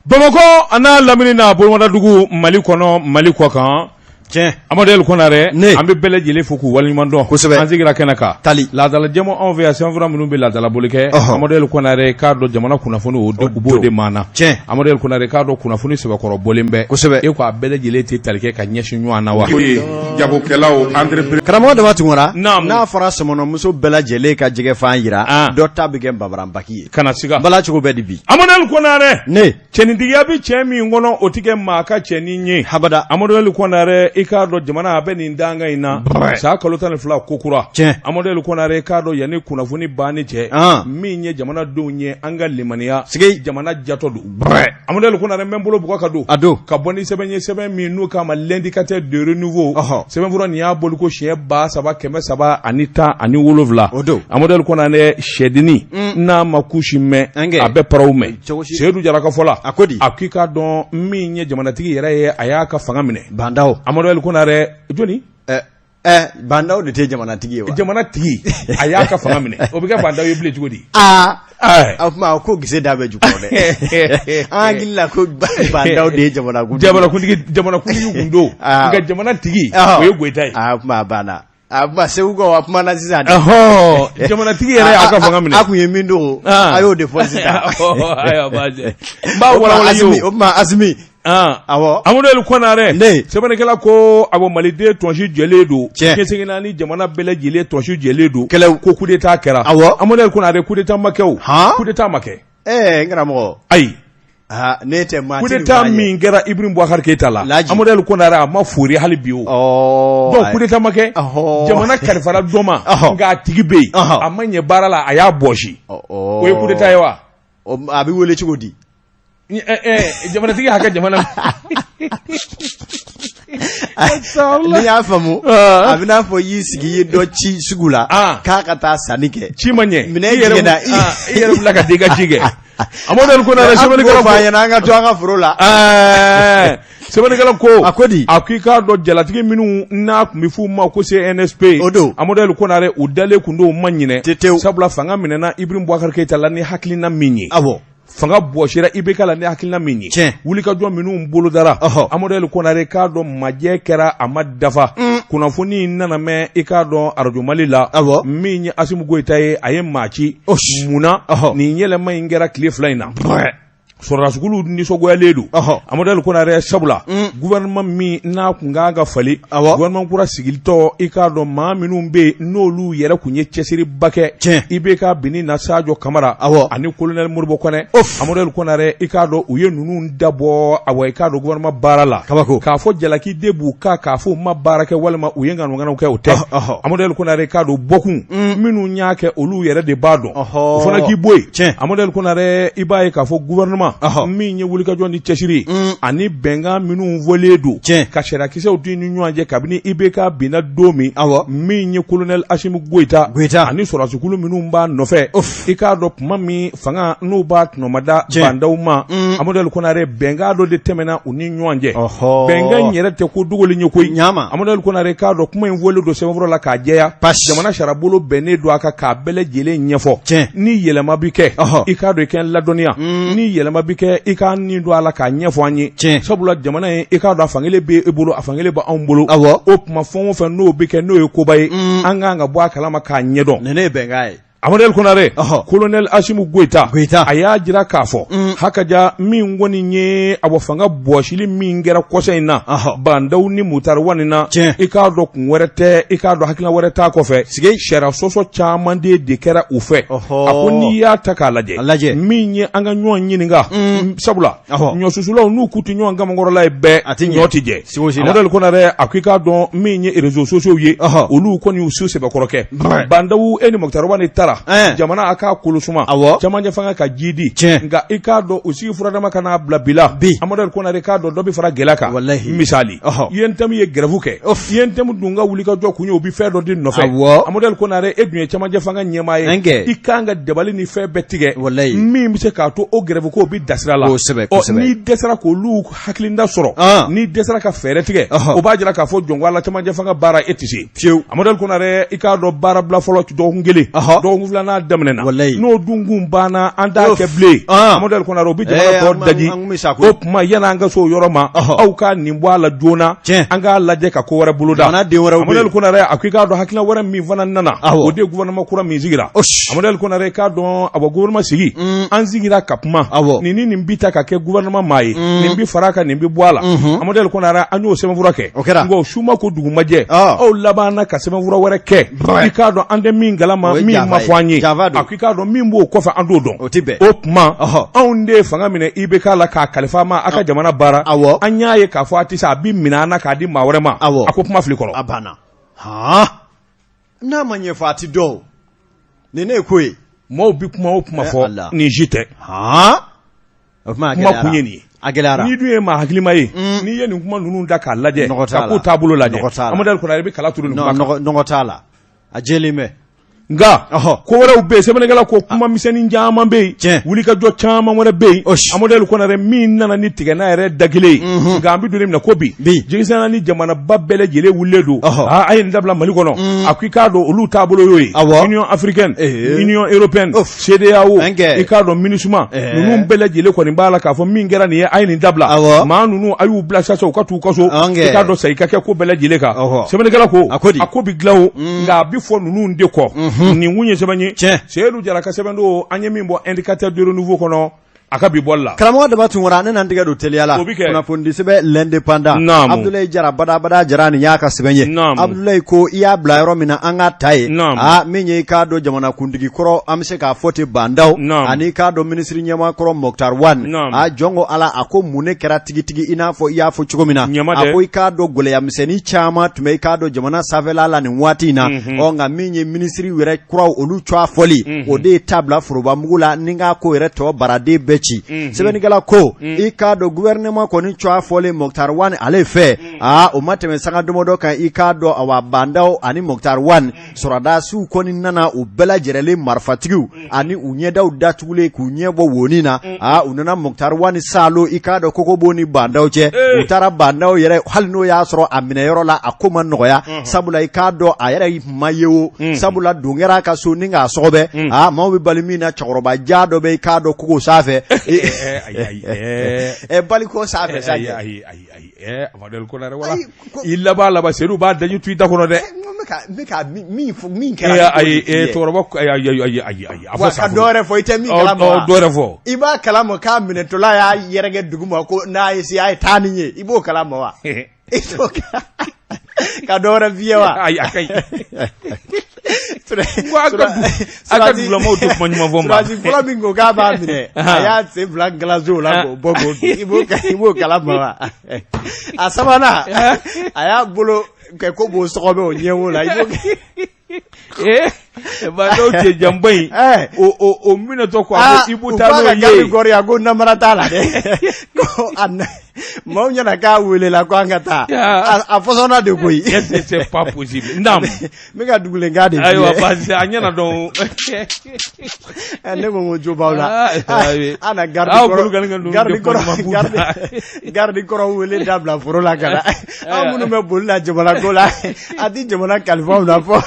Bamakɔ a n'a lamini n'a bolomadadugu, Mali kɔnɔ, Mali kɔ kan. Tiɲɛ. Amadu El Konare. Ne. An bɛ bɛɛ lajɛlen fo k'u waleɲuman dɔn. Kosɛbɛ. An sigira kɛnɛ kan. Tali. Laadala jɛmu anw fɛ yan, sɛbɛnfura minnu bɛ laadala boli kɛ. Amadu El Konare k'a dɔn jamana kunnafoni o u b'o de maa na. Tiɲɛ. Amadu El Konare k'a dɔn kunnafoni sɛbɛkɔrɔ bɔlen bɛ. Kosɛbɛ. E ko a bɛɛ lajɛlen tɛ tali kɛ ka ɲɛsin ɲɔgɔn na wa? Jagokɛlaw, entreprise. Karamɔgɔ Daba Tunkara. Naamu. N'a fɔra sɔmɔnɔmuso bɛɛ lajɛlen ka jɛgɛfan jira, Ah. dɔ ta bɛ kɛ babaranbaki ye. Kana siga. Bala cogo bɛ di bi? Amadu El Konare. Ne. Cɛnintigiya bɛ cɛ min kɔnɔ, o tɛ kɛ maa ka cɛnin ye. Habada. Amadu El Konare, i k'a dɔn jamana a bɛ nin danga in na. Brɛ. San kalo 12 kokura. Tiɲɛ. Amadu El Konare i k'a dɔn yanni kunnafoni banni cɛ. An. Min ye jamanadenw ye, an ka limaniya. Sigi. Jamana jatɔ don. Brɛ. Amadu El Konare, n bɛ n bolo bugɔ ka don. A don. Ka bɔ ni sɛbɛn ye, sɛbɛn min n'u k'a ma L'Indicateur de renouveau. Ɔhɔ. Sɛbɛnfura nin y'a boli ko siɲɛ 3317. O don. Amadu El Konare, sɛdennin n'a ma kusi mɛn, An kɛ. a bɛ paraw mɛn. Cogo si. Seyidu Jara ka fɔ la. A ko di? A k'i k'a dɔn min ye jamanatigi yɛrɛ ye, a y'a ka fanga minɛ. Bah N'Daw. Amadu El Konare, jɔni? Ɛ ɛ, Bah N'Daw de tɛ jamanatigi ye wa? Jamanatigi, a y'a ka fanga minɛ. O bɛ kɛ Bah N'Daw ye bilen cogo di? Aa. Ɛɛ. A kuma ko gese da bɛ jukɔrɔ dɛ. An hakili la ko Bah N'Daw de ye jamanakuntigi. Jamanakuntigi kun don. Ah. Nka jamanatigi, Ɔhɔ. o ye Goyita ye. Aa, kuma a banna. A kuma Segukaw a kumana sisan dɛ. Ɔhɔ, jamanatigi yɛrɛ y'a ka fanga minɛ. A kun ye min dogo, Ah. a y'o de fɔ sisan. Ayiwa, baasi tɛ. N b'a walawala i ye o. O tuma Asimi. Ah. Awɔ. Amadu El Konare. Ne. Sɛbɛnnikɛla ko awɔ, Maliden tɔnsi jɛlen don. Tiɲɛ. Diɲɛ naani jamana bɛɛ lajɛlen tɔnsi jɛlen don. Kɛlɛw. Ko coup d'état kɛra. Awɔ. Amadu El Konare, coup d'état ma kɛ o. Han? Coup d'état ma kɛ. Ɛɛ n karamɔgɔ. Ayi. Aa, ne tɛ maa Coup tɛ nin d'état fɔ an ye. min kɛra Ibrahim Boubacar Keïta la. Laji. Amadu El Konare, a ma foori hali bi o. Ɔɔ. Donc coup d'état ma kɛ. Ɔhɔ. Jamana kalifara dɔ ma. Ɔhɔ. Nka a tigi bɛ yen. Ɔhɔ. A ma ɲɛ baara la, a y'a bɔsi. Ɔ. O ye coup d'état ye wa? A bɛ wele cogo di? Jamanatigi y'a ka jamana. N'i y'a faamu, Ah. a bɛ n'a fɔ i y'i sigi, i ye dɔ ci sugu la Ah. k'a ka taa sanni kɛ. Ci ma ɲɛ. Minɛn I yɛrɛ jiginna. Ah, i yɛrɛ wulila ka den ka ci kɛ. Amadu El Konare, An tun sɛbɛnnikɛla b'o ko fɔ an ɲɛna an ka to an ka foro la. Ɛɛ, sɛbɛnnikɛla ko A ko di? A ko i k'a dɔn jalatigi minnu n'a tun bɛ f'u ma ko CNSP. O don. Amadu El Konare, u dalen kun don, u ma ɲinɛ. Tetew. Sabula fanga minɛna Ibrahim Boubacar Keïta la ni hakilina min ye. Awɔ. Fanga bɔsira IBK la ni hakilina min ye. Tiɲɛ. Wulikajɔ minnu bolodara. Ɔhɔ. Amadu El Konare k'a dɔn majɛ kɛra, a ma dafa. Kunnafoni in nana mɛn, i k'a dɔn arajo Mali la. Awɔ. Min ye Asimi Goyita ye, a ye maa ci. Osi. Munna Ɔhɔ. nin yɛlɛma in kɛra tile 2 in na? Sɔrɔdasikulu nisɔngoyalen don. Ɔhɔ. Amadu El Konare, sabula gouvernement min n'a kun kan ka falen, Awɔ. gouvernement kura sigilitɔ, i k'a dɔn maa minnu bɛ yen n'olu yɛrɛ kun ye cɛsiriba kɛ. Tiɲɛ. IBK binni na, Sadio Kamara. Awɔ. Ani colonel Modibo Kɔnɛ. Of. Amadu El Konare, i k'a dɔn u ye ninnu dabɔ, awɔ, i k'a dɔn gouvernement baara la. Kabako. K'a fɔ jalaki de b'u kan, k'a fɔ u ma baara kɛ walima u ye ŋanaŋanaw kɛ, o tɛ. Ɔhɔ. Amadu El Konare k'a dɔn bɔkun minnu y'a kɛ, olu yɛrɛ de b'a dɔn. Ɔhɔ. O fana k'i bɔ yen. Tiɲɛ. Amadu El Konare, i b'a ye k'a fɔ gouvernement Ɔhɔ. min ye wulikajɔ ni cɛsiri ye ani bɛnkan minnu fɔlen don. Tiɲɛ. Ka sariyakisɛw di ni ɲɔgɔn cɛ kabini IBK binna don min. Awɔ. Min ye colonel Asimi Goyita. Goyita. Ani sɔrɔdasikulu minnu b'a nɔfɛ. Of. I k'a dɔn tuma min fanga n'u b'a tɔnɔmada Tiɲɛ. Bah N'Daw ma. Amadu El Konare, bɛnkan dɔ de tɛmɛna u ni ɲɔgɔn cɛ. Ɔhɔ. Bɛnkan in yɛrɛ tɛ ko dogolen ye koyi. Ɲama. Amadu El Konare k'a dɔn kuma in fɔlen don sɛbɛnfura la k'a jɛya. Pasi. Jamana sariyabolo bɛnnen don a kan k'a bɛɛ lajɛlen ɲɛfɔ. Tiɲɛ. Ni yɛlɛma bi kɛ. Ɔhɔ. I k'a dɔn i k'an ladɔnniya. Ni yɛlɛma bi kɛ, i k'an nin don a la k'a ɲɛfɔ an ye. Tiɲɛ. Sabula jamana in, i k'a dɔn a fankelen bɛ e bolo, a fankelen bɛ anw bolo. Awɔ. O tuma fɛn o fɛn n'o bɛ kɛ, n'o ye koba ye, an kan ka bɔ a kalama k'a ɲɛdɔn. Nin ne ye bɛnkan ye. Amadu El Konare, Ɔhɔ. colonel Asimi Goyita, Goyita. a y'a jira k'a fɔ hakaja min kɔni ye awɔ fanga bɔsili min kɛra kɔsa in na, Ɔhɔ. Bah N'Daw ni Mutari Wani na, Tiɲɛ. i k'a dɔn kun wɛrɛ tɛ, i k'a dɔn hakilina wɛrɛ t'a kɔfɛ. Sigi. Sariya sɔsɔ caman de kɛra u fɛ. Ɔhɔ. A ko n'i y'a ta k'a lajɛ, A lajɛ. min ye an ka ɲɔgɔn ɲininka, sabula Ɔhɔ. ɲɔsusulaw n'u k'u tɛ ɲɔgɔn kamankɔrɔla ye bɛɛ, A tɛ ɲɛ. ɲɔ tɛ jɛ. Sigo si la. Amadu El Konare, a ko i k'a dɔn min ye réseaux sociaux ye, Ɔhɔ. olu kɔni y'u su sɛbɛkɔrɔ kɛ. Brɛ. Bah N'Daw e ni Moctar Ouane taara Ɛn. jamana a k'a kolo suma. Awɔ. Camancɛ fanga ka ji di. Tiɲɛ. Nka i k'a dɔn u sigi furadama ka n'a bila bi la. Bi. Amadu El Konare k'a dɔn dɔ bɛ fara gɛlɛya kan. Walahi. Misali. Ɔhɔ. UNTM ye grève kɛ. Of. UNTM dun ka wulikajɔ kun ye u bɛ fɛn dɔ de nɔfɛ. Awɔ. Amadu El Konare, e dun ye camancɛ fanga ɲɛmaa ye. Ɛnkɛ. I kan ka dabali ni fɛn bɛɛ tigɛ. Walahi. Min bɛ se k'a to o grève ko bɛ dasira la. Kosɛbɛ, Ɔ, kosɛbɛ. n'i dɛsɛra k'olu hakilina sɔrɔ. An. N'i dɛsɛra ka fɛɛrɛ tigɛ. Ɔhɔ. O b'a jira k'a fɔ jɔn ko Ala, camancɛ fanga baara e tɛ se. Fiyewu. Amadu El Konare, i k'a dɔn baara bila fɔlɔ dɔgɔkun kelen. Ɔhɔ. Dɔgɔkun dɔgɔkun filanan daminɛna Walayi. n'o dun kun banna an t'a Uf. kɛ bilen Ah. Amadu Ali Konare o bɛ Eh, jamana tɔ an- daji an kun bɛ sa koyi. o tuma yanni an ka se o yɔrɔ ma Ɔhɔ. aw ka nin bɔ a la joona Tiɲɛ. an k'a lajɛ ka ko wɛrɛ boloda Jamana den wɛrɛw bɛ Amadu yen. Ali Konare a ko i k'a dɔn hakilina wɛrɛ min fana nana Awɔ. o de ye gouvernement kura min sigira Osh. Amadu Ali Konare i k'a dɔn awɔ gouvernement sigi an sigira ka kuma Awɔ. nin ni nin bi ta ka kɛ gouvernement maa ye nin bi fara a kan nin bi bɔ a la Amadu Ali Konare an y'o sɛbɛnfura kɛ O kɛra. nka o su ma ko dugu ma jɛ Ah. aw labanna ka sɛbɛnfura wɛrɛ kɛ i k'a dɔn an tɛ min kalama O ye min janfa ma ye. fɔ an ye Janfa don. a ko i k'a dɔn min b'o kɔfɛ an t'o dɔn O tɛ bɛn. o tuma Ɔhɔ. anw de ye fanga minɛ IBK la k'a kalifa a ma a ka jamana baara Awɔ. an y'a ye k'a fɔ a tɛ se a bi minɛ an na k'a di maa wɛrɛ ma Awɔ. a ko kuma fili kɔrɔ A banna. Han. N'a ma ɲɛfɔ a ti dɔn o. Nin ne ye ko ye. maaw bi kuma o kuma Eh, fɔ Allah. nin si tɛ Han. O tuma a kuma gɛlɛyara. kun ye nin ye A gɛlɛyara. n'i dun ye maa hakilima ye n'i ye nin kuma ninnu da k'a lajɛ Nɔgɔ t'a ka ko la. taabolo lajɛ Nɔgɔ t'a la. Amadu Ali Konare i bɛ kala turu nin Non, kuma kan nɔgɔ nɔgɔ t'a la. A jɛlen bɛ. nka Ɔhɔ. ko wɛrɛw bɛ yen sɛbɛnnikɛla ko kuma misɛnnin caman bɛ yen Tiɲɛ. wulikajɔ caman wɛrɛ bɛ yen Osi. Amadu Ali Konare min nana ni tigɛna yɛrɛ da kelen ye nka an bɛ don min na ko bi Bi. jigisɛnna ni jamanaba bɛɛ lajɛlen wulilen don Ɔhɔ. aa a ye nin dabila Mali kɔnɔ a ko i k'a dɔn olu taabolo y'o ye Awɔ. Union africaine Ee. Union européenne Of. CEDEAO Ɛnkɛ. i k'a dɔn MINUSMA Ɛɛ. ninnu bɛɛ lajɛlen kɔni b'a la k'a fɔ min kɛra nin ye a ye nin dabila Awɔ. maa ninnu a y'u bila sisan u ka t'u ka so Ɛnkɛ. i k'a dɔn segin ka kɛ ko bɛɛ lajɛlen kan Ɔhɔ. sɛbɛnnikɛla ko A ko di? a ko bi dilan o nka a bi fɔ ninnu de kɔ nin kun ye sɛbɛn ye Tiɲɛ. Seyidu Jara ka sɛbɛn don an ye min bɔ indicateur du renouveau kɔnɔ a ka bi bɔli la Karamɔgɔ Daba Tunkara ne na n tɛgɛ don teliya la O bi kɛ. kunnafonidi sɛbɛn l'indépendant Naamu. Abdoulaye Jara badabada Jara nin y'a ka sɛbɛn ye Naamu. Abdoulaye ko i y'a bila yɔrɔ min na an k'a ta yen Naamu. aa min ye i k'a dɔn jamanakuntigi kɔrɔ an bɛ se k'a fɔ ten Bah N'Daw Naamu. ani i k'a dɔn minisiri ɲɛmaa kɔrɔ Moctar Ouane Naamu. aa jɔn ko Ala a ko mun ne kɛra tigitigi i n'a fɔ i y'a fɔ cogo min na Ɲama a dɛ. ko i k'a dɔn gɛlɛya misɛnnin caman tun bɛ i k'a dɔn jamana sanfɛla la nin waati in na ɔ nka min ye minisiri yɛrɛ kuraw olu tɔgɔ fɔli o de ye ta bila forobamugu la ni k'a ko yɛrɛ tɔ baraden bɛɛ ci sɛbɛnnikɛla ko i k'a dɔn gouvernement kɔni tɔgɔ fɔlen Moctar Ouane ale fɛ aa o ma tɛmɛ sanga damadɔ kan i k'a dɔn awa Bah N'Daw ani Moctar Ouane sɔrɔdasiw kɔni nana u bɛɛ lajɛlen marifatigiw ani u ɲɛdaw datugulen k'u ɲɛ bɔ wonin na aa u nana Moctar Ouane salo i k'a dɔn kogobo ni Bah N'Daw cɛ u taara Bah N'Daw yɛrɛ hali n'o y'a sɔrɔ a minɛyɔrɔ la a ko ma nɔgɔya sabula i k'a dɔn a yɛrɛ ma ye o sabula don kɛra a ka so ni k'a sɔgɔbɛ aa maaw bɛ bali min na cɛkɔrɔba ja dɔ bɛ i k'a dɔn kogo sanfɛ Eh, ayi ayi eh, ɛ baliko sanfɛ sa ayi kɛ. ayi ayi ayi eh, Amadu Ali Konare wala Ayi, ko- i laban laban Seyidu b'a daji tu i da kɔnɔ dɛ N ko n bɛ ka n bɛ ka min fɔ min Eh, kɛra ayi eh, cɛkɔrɔba ayi ayi ayi ayi ayi a fɔ wa sa ka dɔ wɛrɛ fɔ i tɛ min kalama wa? dɔ wɛrɛ fɔ i b'a kalama k'a minɛtɔla y'a yɛrɛkɛ dugu ma ko n'a ye se a ye taa ni ye i b'o kalama wa i t'o ka dɔ wɛrɛ f'i ye wa ayi a ka ɲi Ko a ka du- a ka dugulamaw tɛ kuma ɲuman fɔ ma. Surasi fɔlɔ min ko k'a b'a minɛ a y'a sen fila galaso la k'o bɔ k'o bin i b'o i b'o kalama wa a sabanan a y'a bolo kɛ ko b'o sɔgɔbɛ o ɲɛwo la i b'o Eh, ba dɔw cɛ janba in Eh. o o o minɛtɔ ko a Ah, ko i b'u u taa k'a ka n'o garde ye corps ye, a ko namara t'a la dɛ ko a na maaw ɲɛna k'a welela ko an ka taa Ya. a a fɔsɔnna de koyi Est-ce que c'est pas possible naam n bɛ ka dugulenkan de f'i ayiwa ye. parce que a ɲɛna dɔn Eh, ne ko n ko jo b'aw la Ah, ayi. an na garde Aw kɔrɔ bolo ka ninnu garde de kɔrɔ kɔnɔma b'u garde da. garde kɔrɔ wele dabila foro la ka na an minnu bɛ boli la jamana ko la a ti jamana kalifa anw na fɔ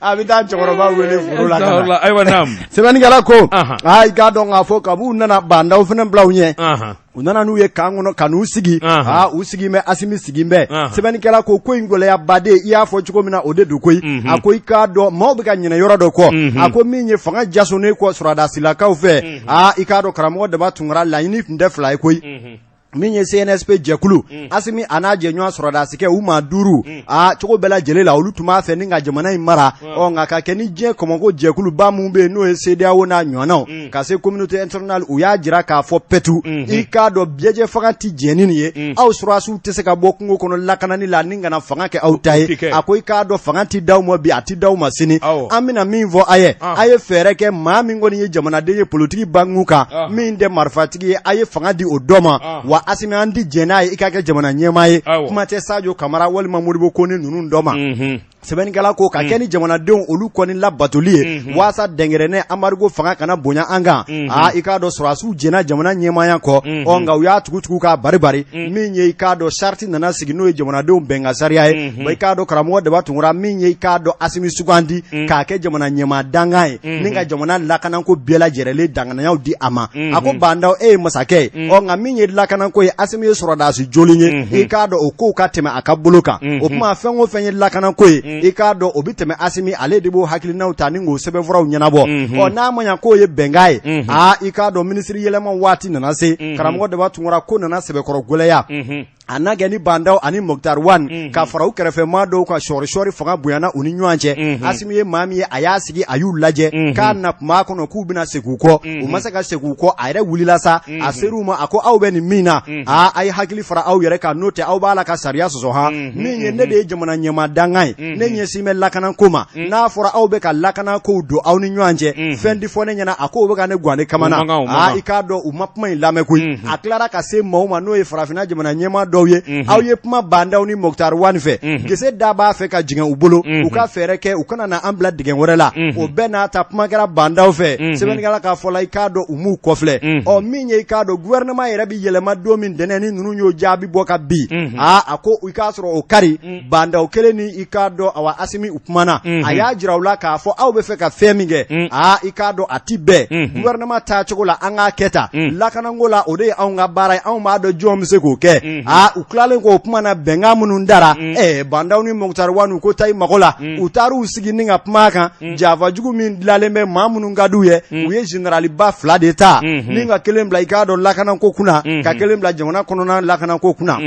a bɛ taa cɛkɔrɔba wele foro la ka na ayiwa naam sɛbɛnnikɛla ko Ahan. aa i k'a dɔn k'a fɔ kab'u nana Bah N'Daw fana bila u ɲɛ Ahan. u nana n'u ye kan kɔnɔ ka n'u sigi Ahan. aa u sigi bɛ Asimi sigi bɛ Ahan. sɛbɛnnikɛla ko ko in gɛlɛya baden i y'a fɔ cogo min na o de don koyi a ko i k'a dɔn maaw bɛ ka ɲinɛ yɔrɔ dɔ kɔ a ko min ye fanga jasonen kɔ sɔrɔdasilakaw fɛ aa i k'a dɔn karamɔgɔ Daba Tunkara laɲini tun tɛ fila ye koyi min ye CNSP jɛkulu Asimi a n'a jɛɲɔgɔn sɔrɔdasikɛ u maa duuru aa cogo bɛɛ lajɛlen la olu tun b'a fɛ ni ka jamana in mara ɔ nka ka kɛ ni diɲɛ kɔmɔko jɛkuluba min bɛ yen n'o ye CEDEAO n'a ɲɔgɔnnaw ka se communauté internationale u y'a jira k'a fɔ pɛtu i k'a dɔn bɛɛjɛ fanga ti jɛn ni nin ye aw sɔrɔdasiw tɛ se ka bɔ kungo kɔnɔ lakanani la ni kana fanga kɛ aw ta ye tɛ kɛ. a ko i k'a dɔn fanga ti d'aw ma bi a ti d'aw ma sini Awɔ. an bɛna min fɔ a ye Ah. a ye fɛɛrɛ kɛ maa min kɔni ye jamanaden ye politiki bangun kan Ah. min tɛ marifatigi ye a ye fanga di o dɔ ma Ah. wa Asimi an ti jɛn n'a ye i ka kɛ jamana ɲɛmaa ye Awɔ. kuma tɛ Sadio Kamara walima Modibo Kone ninnu dɔ ma Mhm. Sɛbɛnnikɛla ko ka kɛ ni jamanadenw olu kɔni labatoli ye waasa dɛnkɛrɛnɛ embargo fanga kana bonya an kan. Aa, i k'a dɔn sɔrɔdasiw jɛnna jamana ɲɛmaaya kɔ. Ɔ nka u y'a tugutugu k'a baribari. Min ye, i k'a dɔn, charte nana sigi, n'o ye jamanadenw bɛnkan sariya ye. Wa i k'a dɔn, karamɔgɔ Daba Tunkara, min ye, i k'a dɔn, Asimi sugandi k'a kɛ jamana ɲɛmaa dankan ye ni ka jamana lakanako bɛɛ lajɛrɛlen danganayaw di a ma. A ko Ba Ndaw, e ye masakɛ ye. Ɔ nka min ye lakanako ye, Asimi ye sɔrɔdasi jolen ye, i k'a dɔn o kow ka tɛmɛ a ka bolo kan. O tuma fɛn o fɛn ye lakanako ye, i k'a dɔn o bɛ tɛmɛ Asimi ale de b'o hakilinaw ta ni k'o sɛbɛnfuraw ɲɛnabɔ. Ɔ n'a ma ɲa k'o ye bɛnkan ye, aa, i k'a dɔn minisiri yɛlɛma waati nana se. Karamɔgɔ Daba Tunkara, ko nana sɛbɛkɔrɔ gɛlɛya. A n'a kɛ ni Ba Ndaw ani Moctar Ouane ka fara u kɛrɛfɛmaa dɔw ka sɔri-sɔri fanga bonyana u ni ɲɔgɔn cɛ. Asimi ye maa min ye, a y'a sigi, a y'u lajɛ k'a na kuma kɔnɔ k'u bɛna segin u kɔ. U ma se ka segin u kɔ. A yɛrɛ wulila sa, a ser'u ma, a ko aw bɛ nin min na, aa, a ye hakili fara aw yɛrɛ kan, n'o tɛ aw b'a la ka sariya sɔsɔ. Han, min ye ne de ye jamana ɲɛmaa dankan ye, ne ɲɛsin bɛ lakanako ma. N'a fɔra aw bɛ ka lakanakow don aw ni ɲɔgɔn cɛ, fɛn di fɔ ne ɲɛna. A ko bɛ ka ne gan ne kamana. Aa, i k'a dɔn u ma kuma in lamɛn koyi. A tilara ka se maaw ma, n'o ye farafinna jamana ɲɛmaa dɔw ye. Aw ye kuma Ba Ndaw ni Moctar Ouane fɛ, gese da b'a fɛ ka jigin u bolo, u ka fɛɛrɛ kɛ u kana na an bila dingɛ wɛrɛ la. O bɛɛ n'a ta, kuma kɛra Ba Ndaw fɛ. Sɛbɛnnikɛla k'a fɔ la, i k'a dɔn u m'u kɔfilɛ. Ɔ min ye, i k'a dɔn gouvernement yɛrɛ bɛ yɛlɛma don min dɛnɛ ni ninnu y'o jaabi bɔ ka bin. Aa, a ko i k'a sɔrɔ o kari Ba Ndaw kelen ni, i k'a dɔn, awa, Asimi, u kumana. A y'a jira u la k'a fɔ aw bɛ fɛ ka fɛn min kɛ, aa, i k'a dɔn a ti bɛn gouvernement taacogo la. An k'a kɛ tan lakanako la, o de ye anw ka baara ye, anw b'a dɔn jɔn bɛ se k'o kɛ. Aa, u tilalen k'o kuma na, bɛnkan minnu dara, Ba Ndaw ni Moctar Ouane ko taa i mago la. U taar'u sigi ni ka kuma kan janfajugu min dilanlen bɛ maa minnu ka d'u ye. U ye généraliba fila de ta ni ka kelen bila, i k'a dɔn, lakanako kunna, ka kelen bila jamana kɔnɔna lakanako kunna.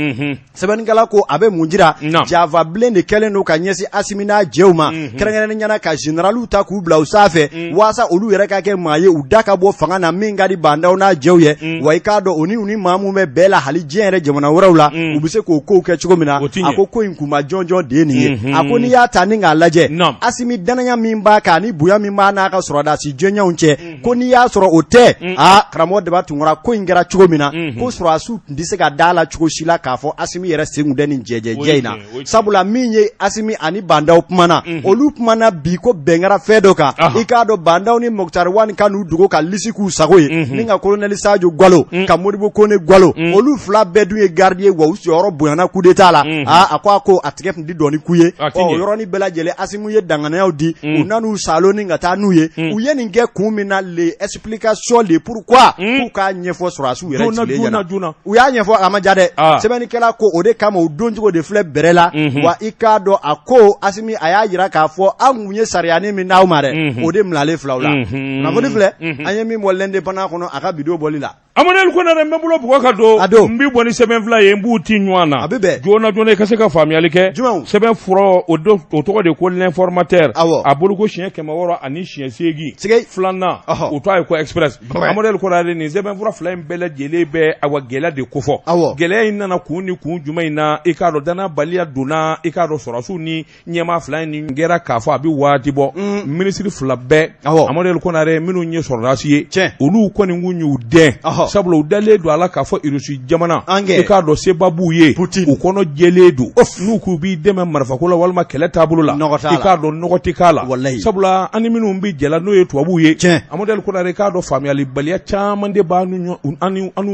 Sɛbɛnnikɛla ko a bɛ mun jira? Janfa bilen de kɛlen don ka ɲɛsin Asimi n'a jɛw ma, kɛrɛnkɛrɛnnenya la ka généraliw ta k'u bila u sanfɛ waasa olu yɛrɛ ka kɛ maa ye, u da ka bɔ fanga na min ka di Ba Ndaw n'a jɛw ye. Wa i k'a dɔn o ni u ni maa min bɛ bɛɛ la hali diɲɛ yɛrɛ jamana wɛrɛw la, u bɛ se k'o kow kɛ cogo min na. A ko ko in kunba jɔnjɔn de ye nin ye. A ko n'i y'a ta ni k'a lajɛ, Asimi danaya min b'a kan ani bonya min b'a n'a ka sɔrɔdasi jɔnɲɛw cɛ, ko n'i y'a sɔrɔ o tɛ, aa, karamɔgɔ Daba Tunkara, ko in kɛra cogo min na, ko sɔrɔdasiw tun tɛ se ka da la cogo si la k'a fɔ Asimi yɛrɛ sen tun tɛ nin jɛjɛjɛ in na. Sabula min ye Asimi ani Ba Ndaw kumana, olu kumana bi ko bɛn kɛra fɛn dɔ kan. I k'a dɔn Ba Ndaw ni Moctar Ouane ka n'u dogo ka lisi k'u sago ye ni ka colonel Sadio galo, ka Modibo Kone galo. Olu fila bɛɛ dun ye garde ye, wa u jɔyɔrɔ bonyana coup d'état la. Aa, a ko a tigɛ tun tɛ dɔn ni ku ye. Ɔ yɔrɔnin bɛɛ lajɛlen, Asimi ye danganiyaw di, u nan'u salo ni ka taa n'u ye. U ye nin kɛ kun min na, les explications, le pourquoi, k'u k'a ɲɛfɔ sɔrɔdasiw yɛrɛ sigilen ɲɛna. U y'a ɲɛfɔ, a ma diya dɛ. Sɛbɛnnikɛla ko o de kama u doncogo de filɛ bɛrɛ la. Wa i k'a dɔn, a ko Asimi a y'a jira k'a fɔ an kun ye sariyani min d'aw ma dɛ, o de minalen filɛ aw la. Kunnafoni filɛ an ye min bɔ L'Indépendant kɔnɔ a ka bidon bɔli la. Amadu Konare, n bɛ bolo bugɔ ka don. A don. N bɛ bɔ ni sɛbɛn fila ye, n b'u ti ɲɔgɔn na. A bɛ bɛn. Joona joona i ka se ka faamuyali kɛ. Jumɛnw? Sɛbɛn fɔlɔ, o don, o tɔgɔ de ko L'Informateur. Awɔ. A boloko siɲɛ 608. Sigei. Filanan. Ɔhɔ. O tɔgɔ ye ko Express. Brɛ. Amadu Konare, nin sɛbɛn fura fila in bɛɛ lajɛlen bɛ awa gɛlɛya de kofɔ. Awɔ. Gɛlɛya in nana kun ni kun jumɛn in na? I k'a dɔn dannabaliya donna, i k'a dɔn, sɔrɔdasiw ni ɲɛmaa fila in ni kɛra k'a fɔ a bɛ waati bɔ. Minisiri fila bɛɛ, Amadu Konare, minnu ye sɔrɔdasi ye, olu kɔni kun y'u dɛn, sabula u dalen don a la k'a fɔ Irisi jamana, i k'a dɔn seba b'u ye, u kɔnɔ jɛlen don, n'u k'u b'i dɛmɛ marifako la walima kɛlɛ taabolo la, i k'a dɔn nɔgɔ tɛ k'a la, sabula an ni minnu bɛ jɛ la, n'o ye tubabuw ye. Amadu Konare, i k'a dɔn faamuyalibaliya caman de b'an n'u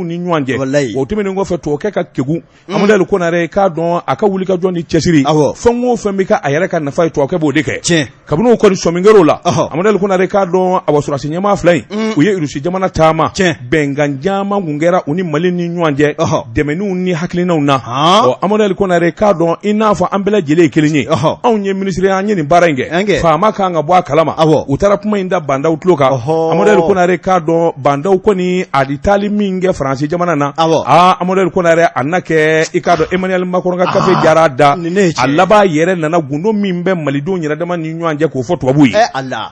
ni ɲɔgɔn cɛ. O tɛmɛnen kɔfɛ, tubabukɛ ka kegun, Amadu Konare, i k'a dɔn a ka wulikajɔ ni cɛsiri, fɛn o fɛn bɛ kɛ a yɛrɛ ka nafa ye, tubabukɛ b'o de kɛ. Kabini o kɔni sɔmi kɛr'o la, Amadu Konare, i k'a dɔn awa sɔrɔdasi ɲɛmaa fila in, u ye Irisi jamana taama, bɛnkan caman kun kɛra u ni Mali ni ɲɔgɔn cɛ dɛmɛniw ni hakilinaw na. Ɔ Amadu Konare, i k'a dɔn i n'a fɔ an bɛɛ lajɛlen ye kelen ye, anw ye minisiri, an ye nin baara in kɛ, faama kan ka bɔ a kalama. U taara kuma in da Ba Ndaw tulo kan. Amadu Konare, i k'a dɔn Ba Ndaw kɔni a di taali min kɛ Faransi jamana na, aa, Amadu Konare, a na kɛ, i k'a dɔn Emmanuel Macron ka kafe jara da, a laban yɛrɛ nana gundo min bɛ malidenw yɛrɛ dama ni ɲɔgɔn cɛ k'o fɔ tubabuw ye.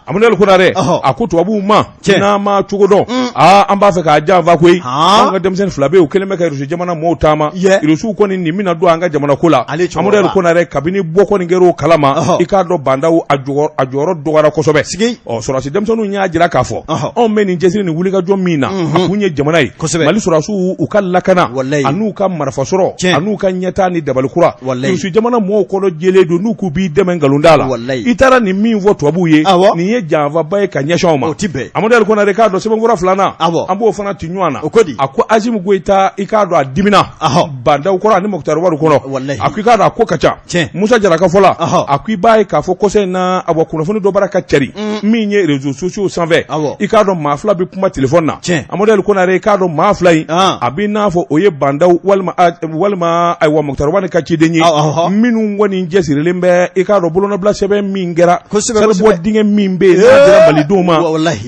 Amadu Konare, a ko tubabuw ma, n'an ma cogo dɔn, aa, an b'a fɛ k'a janfa koyi, anw ka denmisɛnnin fila bɛ yen, u kɛlen bɛ ka Irisi jamana mɔɔw taama. Irisiw kɔni nin bɛna don an ka jamana ko la. Amadu El Konare, kabini bɔ kɔni kɛra o kalama, i k'a dɔn Ba Ndaw a jɔyɔrɔ dɔgɔyara kosɛbɛ. Ɔ, sɔrɔdasi denmisɛnninw y'a jira k'a fɔ anw bɛ nin cɛsiri ni wulikajɔ min na, a kun ye jamana ye, Mali sɔrɔdasiw u ka lakana an'u ka marifa sɔrɔ an'u ka ɲɛtaa ni dabali kura. Irisi jamana mɔɔw kɔnɔ jɛlen don, n'u k'u b'i dɛmɛ nkalonda la, i taara nin min fɔ tubabuw ye, nin ye janfaba ye ka ɲɛsin anw ma. Amadu El Konare, k'a dɔn sɛbɛnfura filanan, an b'o fana ci ɲɔgɔn na. A ko Asimi Goyita, i k'a dɔn a dimina Ba Ndaw kɔrɔ ani Moctar Ouane kɔnɔ. A ko i k'a dɔn a ko ka ca. Musa Jara ka fɔ la, a ko i b'a ye k'a fɔ kɔsa in na, awa, kunnafoni dɔ bara ka cari min ye réseaux sociaux sanfɛ. I k'a dɔn maa fila bɛ kuma téléphone na. Amadu El Konare, i k'a dɔn maa fila in, a b'i n'a fɔ o ye Ba Ndaw walima ayiwa Moctar Ouane ka ciden ye, minnu kɔni cɛsirilen bɛ, i k'a dɔn bolonɔbila sɛbɛn min kɛra, sanubɔ dingɛ min bɛ yen n'a dira Malidenw ma.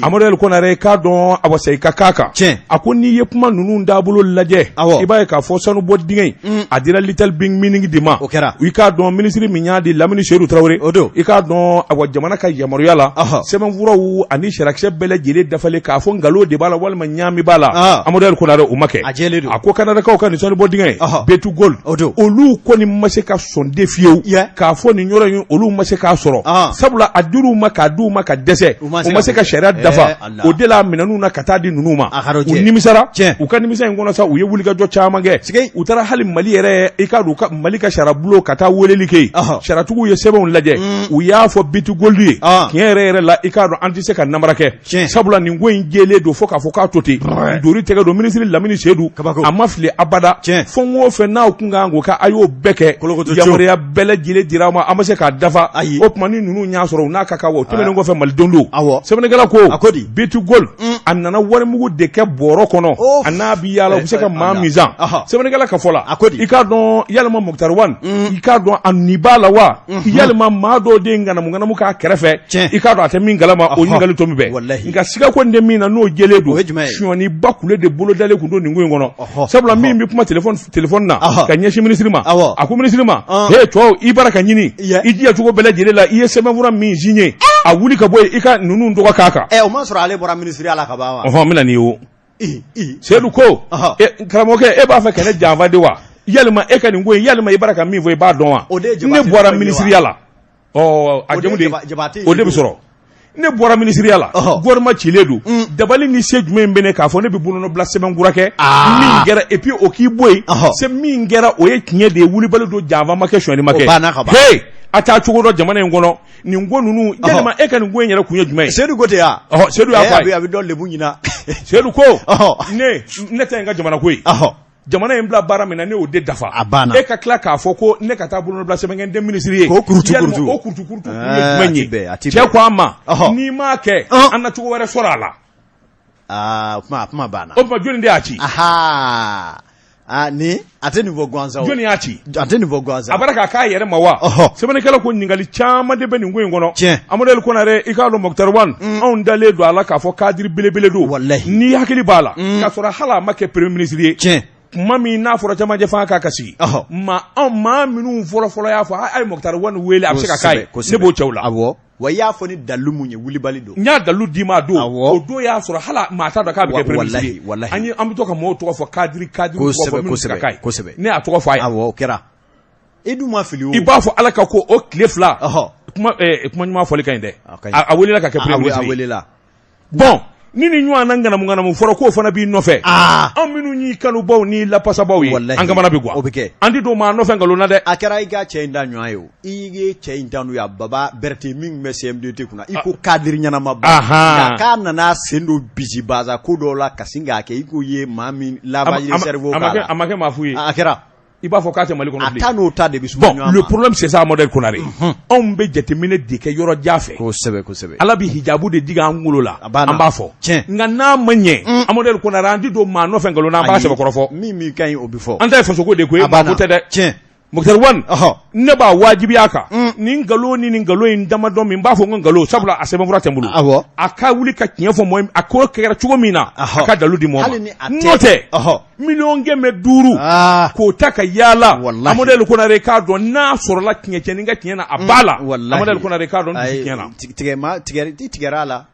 Amadu El Konare, i k'a dɔn awa segin ka k'a kan. A ko n'i ye kuma ninnu taabolo lajɛ, i b'a ye k'a fɔ sanubɔ dingɛ in, a dira Little Big Mining de ma. I k'a dɔn minisiri min y'a di, Lamini Seyidu Tarawele, i k'a dɔn awa jamana ka yamaruya la, sɛbɛnfuraw ani sariyakisɛ bɛɛ lajɛlen dafalen, k'a fɔ nkalon de b'a la walima ɲaami b'a la, Amadu El Konare, o ma kɛ. A ko Kanadakaw ka nin sanubɔ dingɛ in, B2Gold, olu kɔni ma se ka sɔn de fiyewu k'a fɔ nin yɔrɔ in olu ma se k'a sɔrɔ, sabula a dir'u ma k'a d'u ma ka dɛsɛ, u ma se ka sariya dafa. O de la minɛnw na ka taa di ninnu ma, u nimisara. U ka nimisa in kɔnɔ sa, u ye wulikajɔ caman kɛ. U taara hali Mali yɛrɛ, i k'a dɔn Mali ka sariyabulon ka taa weleli kɛ yen. Sariyatigiw ye sɛbɛnw lajɛ, u y'a fɔ B2Gold ye, tiɲɛ yɛrɛ yɛrɛ la, i k'a dɔn an tɛ se ka namara kɛ, sabula nin ko in jɛlen don fo k'a fɔ k'a to ten. Dori tɛgɛ don minisiri Lamini Seyidu, a ma fili abada. Fɛn o fɛn n'aw kun kan k'o kɛ, a y'o bɛɛ kɛ, yamaruya bɛɛ lajɛlen dira aw ma, an ma se k'a dafa. O tuma ni ninnu y'a sɔrɔ, u n'a ka kan wa? O tɛmɛnen kɔfɛ, malidenw don. Sɛbɛnnikɛla ko B2Gold, a nana warimugu de kɛ bɔrɔ kɔnɔ, a n'a bɛ yaala, u bɛ se ka maa min san. Sɛbɛnnikɛla ka fɔ la, i k'a dɔn yalima Moctar Ouane, i k'a dɔn a nin b'a la wa, yalima maa dɔw de ŋanamu ŋanamu k'a kɛrɛfɛ, i k'a dɔn a tɛ min kalama, o ɲininkali to min bɛɛ. Nka siga ko tɛ min na, n'o jɛlen don, sonyaniba kule de bolodalen tun don nin ko in kɔnɔ, sabula min bɛ kuma téléphone na ka ɲɛsin minisiri ma, a ko minisiri ma: he cɛw, i bara ka ɲini i jija cogo bɛɛ lajɛlen la, i ye sɛbɛnfura min signé, a wuli ka bɔ yen, i ka ninnu tɔgɔ k'a kan. O m'a sɔrɔ ale bɔra minisiriya la ka ban wa? Ɔhɔn, n bɛna n'i ye o. Seyidu ko: karamɔgɔkɛ, e b'a fɛ ka ne janfa de wa? Yalima e ka nin ko in, yalima i bara ka min fɔ, i b'a dɔn wa? Ne bɔra minisiriya la. Ɔ, a jamu de o de bɛ sɔrɔ. Ne bɔra minisiriya la, gouvernement cilen don. Dabali ni se jumɛn bɛ ne k'a fɔ ne bɛ bolonɔbila sɛbɛn kura kɛ min kɛra, et puis o k'i bɔ yen, se min kɛra, o ye tiɲɛ de ye, wulibali don, janfa ma kɛ, sonyali ma kɛ. He, a t'a cogo dɔn jamana in kɔnɔ, nin ko ninnu. Yalima e ka nin ko in yɛrɛ kun ye jumɛn ye? Seyidu ko ten wa? Ɔhɔ, Seyidu y'a fɔ a ye. A bɛ dɔ lebu ɲina. Seyidu ko: ne ta ye n ka jamana ko ye. Jamana in bila baara min na, ne y'o de dafa. A banna. E ka tila k'a fɔ ko ne ka taa bolonɔbila sɛbɛn kɛ, n tɛ minisiri ye. K'o kurutu kurutu. O kurutu kurutu kun ye jumɛn ye? Cɛ ko a ma: n'i m'a kɛ, an na cogo wɛrɛ sɔrɔ a la. Aa, kuma kuma banna. O tuma jɔnni de y'a ci? Aa, ni a tɛ nin fɔ gansan. Jɔnni y'a ci? A tɛ nin fɔ gansan. A bɔra k'a k'a yɛrɛ ma wa? Sɛbɛnnikɛla ko ɲininkali caman de bɛ nin ko in kɔnɔ. Tiɲɛ. Amadu El Konare, i k'a dɔn Moctar Ouane, anw dalen don a la k'a fɔ cadre belebele don. Walahi. N'i hakili b'a la, k'a sɔrɔ hali a ma kɛ premier ministre ye. Tiɲɛ. Kuma min n'a fɔra camancɛ fanga k'a ka sigi. Maa anw maa minnu fɔlɔ fɔlɔ y'a fɔ a ye Moctar Ouane wele, a bɛ se ka k'a ye. Ne b'o cɛw la. Awɔ. Wa i y'a fɔ ni dalilu mun ye, wulibali don. N y'a dalilu d'i ma a don. O don y'a sɔrɔ hali maa t'a dɔn k'a bɛ kɛ premier ministre ye. Walahi. An ye an bɛ to ka mɔgɔw tɔgɔ fɔ cadre cadre tɔgɔ fɔ minnu bɛ se ka k'a ye. Ne y'a tɔgɔ fɔ a ye. Awɔ, o kɛra. I dun ma fili o. I b'a fɔ Ala ka ko o tile fila. Kuma kuma ɲuman fɔli ka ɲi dɛ. A welela ka kɛ premier ministre ye. A welela. Bon, ni ni ɲɔgɔn na ŋanamu ŋanamu fɔra k'o fana b'i nɔfɛ. Anw minnu y'i kanubaw n'i lapasabaw ye, an kamana bɛ gan. O bɛ kɛ. An tɛ don maa nɔfɛ nkalon na dɛ. A kɛra i ka cɛ in da ɲɔgɔn ye o. I ye cɛ in tanu yan, Baba Berete min tun bɛ CMDT kunna, i ko cadre ɲɛnama ba. Nka k'a nana sen don bisibaza ko dɔw la ka sin k'a kɛ i ko ye maa min lavage de cerveau k'a la. A ma kɛ maa fu ye. A kɛra. I b'a fɔ k'a tɛ Mali kɔnɔ bilen. A ta n'o ta de bɛ suma ɲɔgɔn ma. Bon, le problème c'est ça, Amadu El Konare. Anw bɛ jateminɛ de kɛ yɔrɔ jan fɛ. Kosɛbɛ kosɛbɛ. Ala bɛ hijabu de jigin an kunkolo la. A banna. An b'a fɔ. Tiɲɛ. Nka n'a ma ɲɛ. Amadu El Konare, an tɛ don maa nɔfɛ nkalon na, an b'a sɛbɛkɔrɔ fɔ. Min min ka ɲi, o bɛ fɔ. An ta ye fasoko de ko ye, maa ko tɛ dɛ. Tiɲɛ. Moctar Ouane, ne b'a wajibiya a kan, nin nkalon ni nin nkalon in damadɔ min b'a fɔ n ko nkalon, sabula a sɛbɛnfura tɛ n bolo. A ka wuli ka tiɲɛ fɔ mɔgɔ, a ko kɛra cogo min na, a ka dalu di mɔgɔ ma. N'o tɛ, 500 000 miliyɔn k'o ta ka yaala, Amadu El Konare k'a dɔn n'a sɔrɔla tiɲɛ cɛnin ka tiɲɛ na, a b'a la. Amadu El Konare k'a dɔn dusu tiɲɛ na. Tigɛ i tigɛra a la.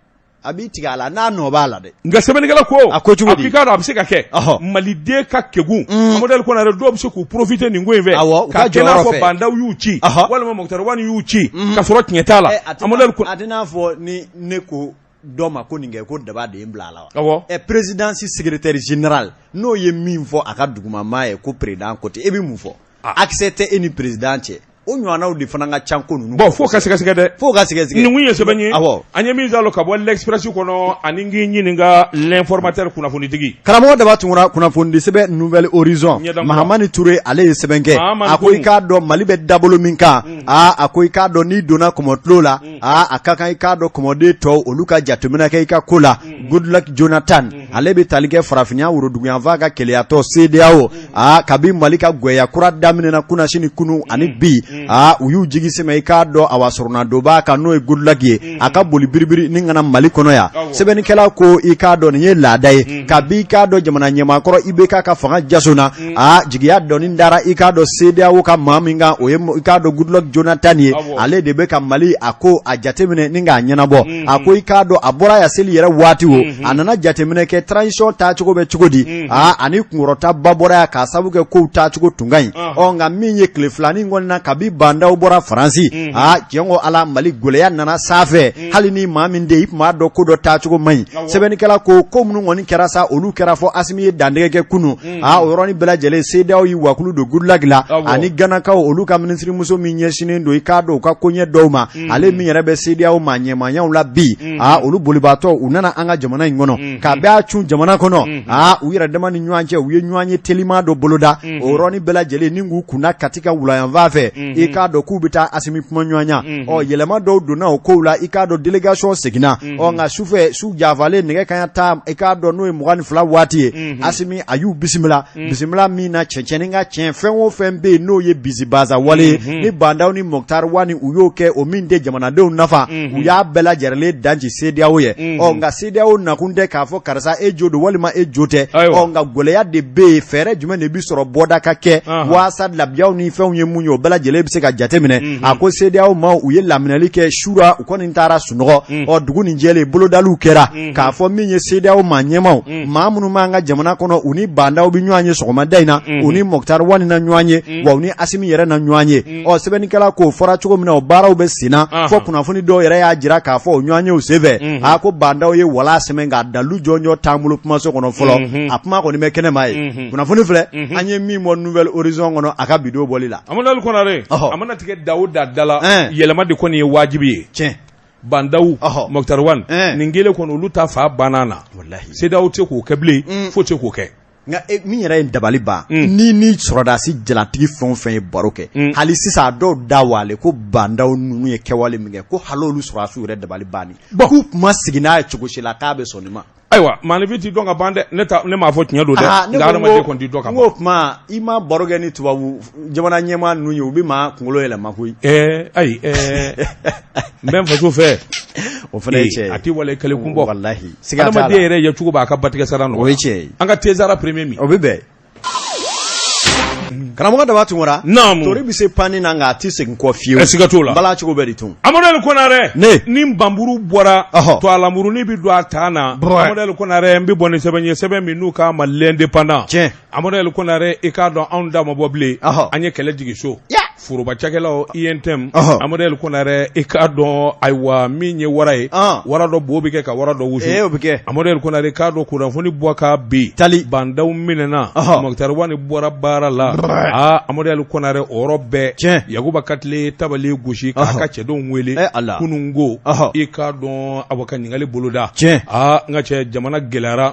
A b'i tigɛ a la n'a nɔ b'a la dɛ. Nka sɛbɛnnikɛla ko a ko cogo di? A k'i k'a dɔn a bɛ se ka kɛ maliden ka kegun Amadu El Konare dɔw bɛ se k'u profiter nin ko in fɛ awɔ, u ka ka kɛ n'a jɔyɔrɔ fɔ fɛ. Bah N'Daw y'u ci walima Moctar Ouane y'u ci ka sɔrɔ tiɲɛ t'a la. Amadu El A tɛ n'a fɔ ni ne ko dɔ ma ko nin kɛ ko daba de ye n bila a la wa? Awɔ. Ɛ présidence secrétaire général n'o ye min fɔ a ka dugumamaa ye ko président ko ten, e bɛ mun fɔ? Accès tɛ e ni président cɛ. O ɲɔgɔnnaw de fana ka ca ko ninnu. Bon, f'o ka sɛgɛsɛgɛ dɛ. F'o ka sɛgɛsɛgɛ. Nin kun ye sɛbɛn ye. Awɔ. An ye min sɔrɔ ka bɔ L'Express kɔnɔ ani n k'i ɲininka L'Informateur kunnafonitigi. Karamɔgɔ Daba Tunkara, kunnafonidi sɛbɛn Nouvel Horizon, Ɲɛdankura. Mahamani Ture ale ye sɛbɛn kɛ. Mahamani A ko i Ture. k'a dɔn Mali bɛ dabolo min kan, aa a ko i k'a dɔn n'i donna kɔmɔtulo la, aa a ka kan i k'a dɔn kɔmɔden tɔw olu ka jateminɛ kɛ i ka ko la. Goodluck Jonathan ale bɛ tali kɛ farafinya woroduguyanfan ka kelenyatɔn CEDEAO. Aa kabi Mali ka gwɛya kura daminɛna kunasini kunu ani bi, aa u y'u jigi sɛmɛ i k'a dɔn awa sɔrɔnadonba kan n'o ye Goodluck ye, a ka boli biribiri ni ka na Mali kɔnɔ yan. Sɛbɛnnikɛla ko i k'a dɔn nin ye laada ye kabi i k'a dɔn jamana ɲɛmaakɔrɔ IBK ka fanga jaso na. Aa jigiya dɔɔni dara i k'a dɔn CEDEAO ka maa min kan, o ye i k'a dɔn Goodluck Jonathan ye. Ale de bɛ ka Mali a ko a jateminɛ ni k'a ɲɛnabɔ. A ko i k'a dɔn a bɔra yan seli yɛrɛ waati o, a nana jateminɛ kɛ transition taacogo bɛ cogo di, aa ani kunkɔrɔtaba bɔra yan k'a sabu kɛ kow taacogo tun ka ɲi. Ɔ nka min ye tile filanin kɔni na kabi Bah N'Daw bɔra Faransi, aa tiɲɛ ko Ala, Mali gɛlɛya nana sanfɛ. Hali ni maa min den i tun b'a dɔn ko dɔ taacogo man ɲi. Sɛbɛnnikɛla ko minnu kɔni kɛra sa, olu kɛra fɔ Asimi ye dantigɛ kɛ kunun. Aa o yɔrɔnin bɛɛ lajɛlen CEDEAO y'i wakulu don Goodluck la ani Ganakaw olu ka minisirimuso min ɲɛsinnen don i k'a dɔn u ka koɲɛ dɔw ma, ale min yɛrɛ bɛ CEDEAO maa ɲɛmaayaw la bi. Aa olu bolibaatɔ u nana an ka jamana in kɔnɔ kabi a cun jamana kɔnɔ. Aa u yɛrɛ dama ni ɲɔgɔn cɛ u ye ɲɔgɔn ye telima dɔ boloda o yɔrɔnin bɛɛ lajɛlen ni k'u kunda Kati ka wulayanfan fɛ, i k'a dɔn k'u bɛ taa Asimi kuma ɲɔgɔnya. Ɔ yɛlɛma dɔw donna o kow la, i k'a dɔn délégation seginna. Ɔ nka sufɛ su jafalen nɛgɛ kanɲɛ 10, i k'a dɔn n'o ye 22 waati ye, Asimi a y'u bisimila bisimila min na cɛncɛnni ka tiɲɛ fɛn o fɛn bɛ yen n'o ye bisibaza wale ye ni Bah N'Daw ni Moctar Ouane u y'o kɛ o min tɛ jamanadenw nafa, u y'a bɛɛ lajɛlen danci CEDEAO ye. Ɔ nka CEDEAO nakun tɛ k'a fɔ karisa e jo don walima e jo tɛ. Ɔ nka gɛlɛya de bɛ yen, fɛɛrɛ jumɛn de bɛ sɔrɔ bɔda ka kɛ waasa labiyaw ni fɛnw ye mun ye o bɛɛ lajɛlen bɛ se ka jateminɛ. A ko CEDEAO maaw u ye laminɛli kɛ sura, u kɔni taara sunɔgɔ. Ɔ dugu nin jɛlen bolodaliw kɛra k'a fɔ min ye CEDEAO maa ɲɛmaaw, maa minnu b'an ka jamana kɔnɔ, u ni Bah N'Daw bɛ ɲɔgɔn ye sɔgɔmada in na, u ni Moctar Ouane na ɲɔgɔn ye, wa u ni Asimi yɛrɛ na ɲɔgɔn ye. Ɔ sɛbɛnnikɛla k'o fɔra cogo min na, o baaraw bɛ sen na fɔ kunnafoni dɔw yɛrɛ y'a jira k'a fɔ o ɲɔgɔnyew senfɛ, a ko Bah N'Daw ye wala sɛmɛ k'a dalu jɔnjɔn t'an bolo kumaso kɔnɔ fɔlɔ, a kuma kɔni bɛ kɛnɛma ye. Kunnafoni filɛ an ye min bɔ Nouvel Horizon kɔnɔ a ka bidon bɔli la. Amadu Konare, a mana tigɛ da o da da la, yɛlɛma de kɔni ye wajibi ye. Tiɲɛ. Bah N'Daw, Moctar Ouane, nin kelen kɔni olu ta fa banna na, CEDEAO tɛ k'o kɛ bilen, fo tɛ k'o kɛ. Nka min yɛrɛ ye dabali ban, ni sɔrɔdasi jalatigi fɛn o fɛn ye baro kɛ hali sisan, a dɔw da wale ko Bah N'Daw ninnu ye kɛwale min kɛ ko hali olu sɔrɔdasiw yɛrɛ dabali banni, k'u tun ma sigi n'a ye cogo si la k'a bɛ sɔn nin ma. Ayiwa, maaninfin t'i dɔn ka ban dɛ. Ne m'a fɔ tiɲɛ don dɛ, nka hadamaden kɔni t'i dɔn ka ban. N k'o tuma i ma baro kɛ ni tubabu jamana ɲɛmaa ninnu ye, u bɛ maa kunkolo yɛlɛma koyi. Ɛɛ ayi, n bɛ n faso fɛ. O fana ye tiɲɛ ye. A tɛ wale kelen kun bɔ. Walahi, siga t'a la. Hadamaden yɛrɛ yecogo b'a ka batigɛ sara nɔgɔya. O ye tiɲɛ ye. An ka thésara premier min. O bɛ bɛn. Karamɔgɔ Daba Tunkara. Naamu. Tori bɛ se panni na nka a tɛ segin kɔ fiyewu. Siga t'o la. Bala cogo bɛ di tun. Amadu Konare. Ne. Ni npanmuru bɔra. Tɔalamurunin bɛ don a ta na. Amadu Konare, n bɛ bɔ ni sɛbɛn ye, sɛbɛn min n'u k'a ma L'Indépendant. Tiɲɛ. Amadu Konare, i k'a dɔn anw da ma bɔ bilen. An ye kɛlɛ jigin so. Foroba cakɛlaw UNTM. Amadu Konare, i k'a dɔn ayiwa min ye wara ye. Wara dɔ bo bɛ kɛ ka wara dɔ wusu. O bɛ kɛ. Amadu Konare, k'a dɔn kunnafoni bɔ ka bi. Tali. Bah N'Daw minɛna. Moctar Ouane bɔra baara la. Aa Amadu Konare, o yɔrɔ bɛɛ. Tiɲɛ. Yakuba Katile tabali gosi k'a ka cɛdenw wele. Ala. Kunun ko. I k'a dɔn awa ka ɲininkali boloda. Tiɲɛ. Aa n ka cɛ, jamana gɛlɛyara.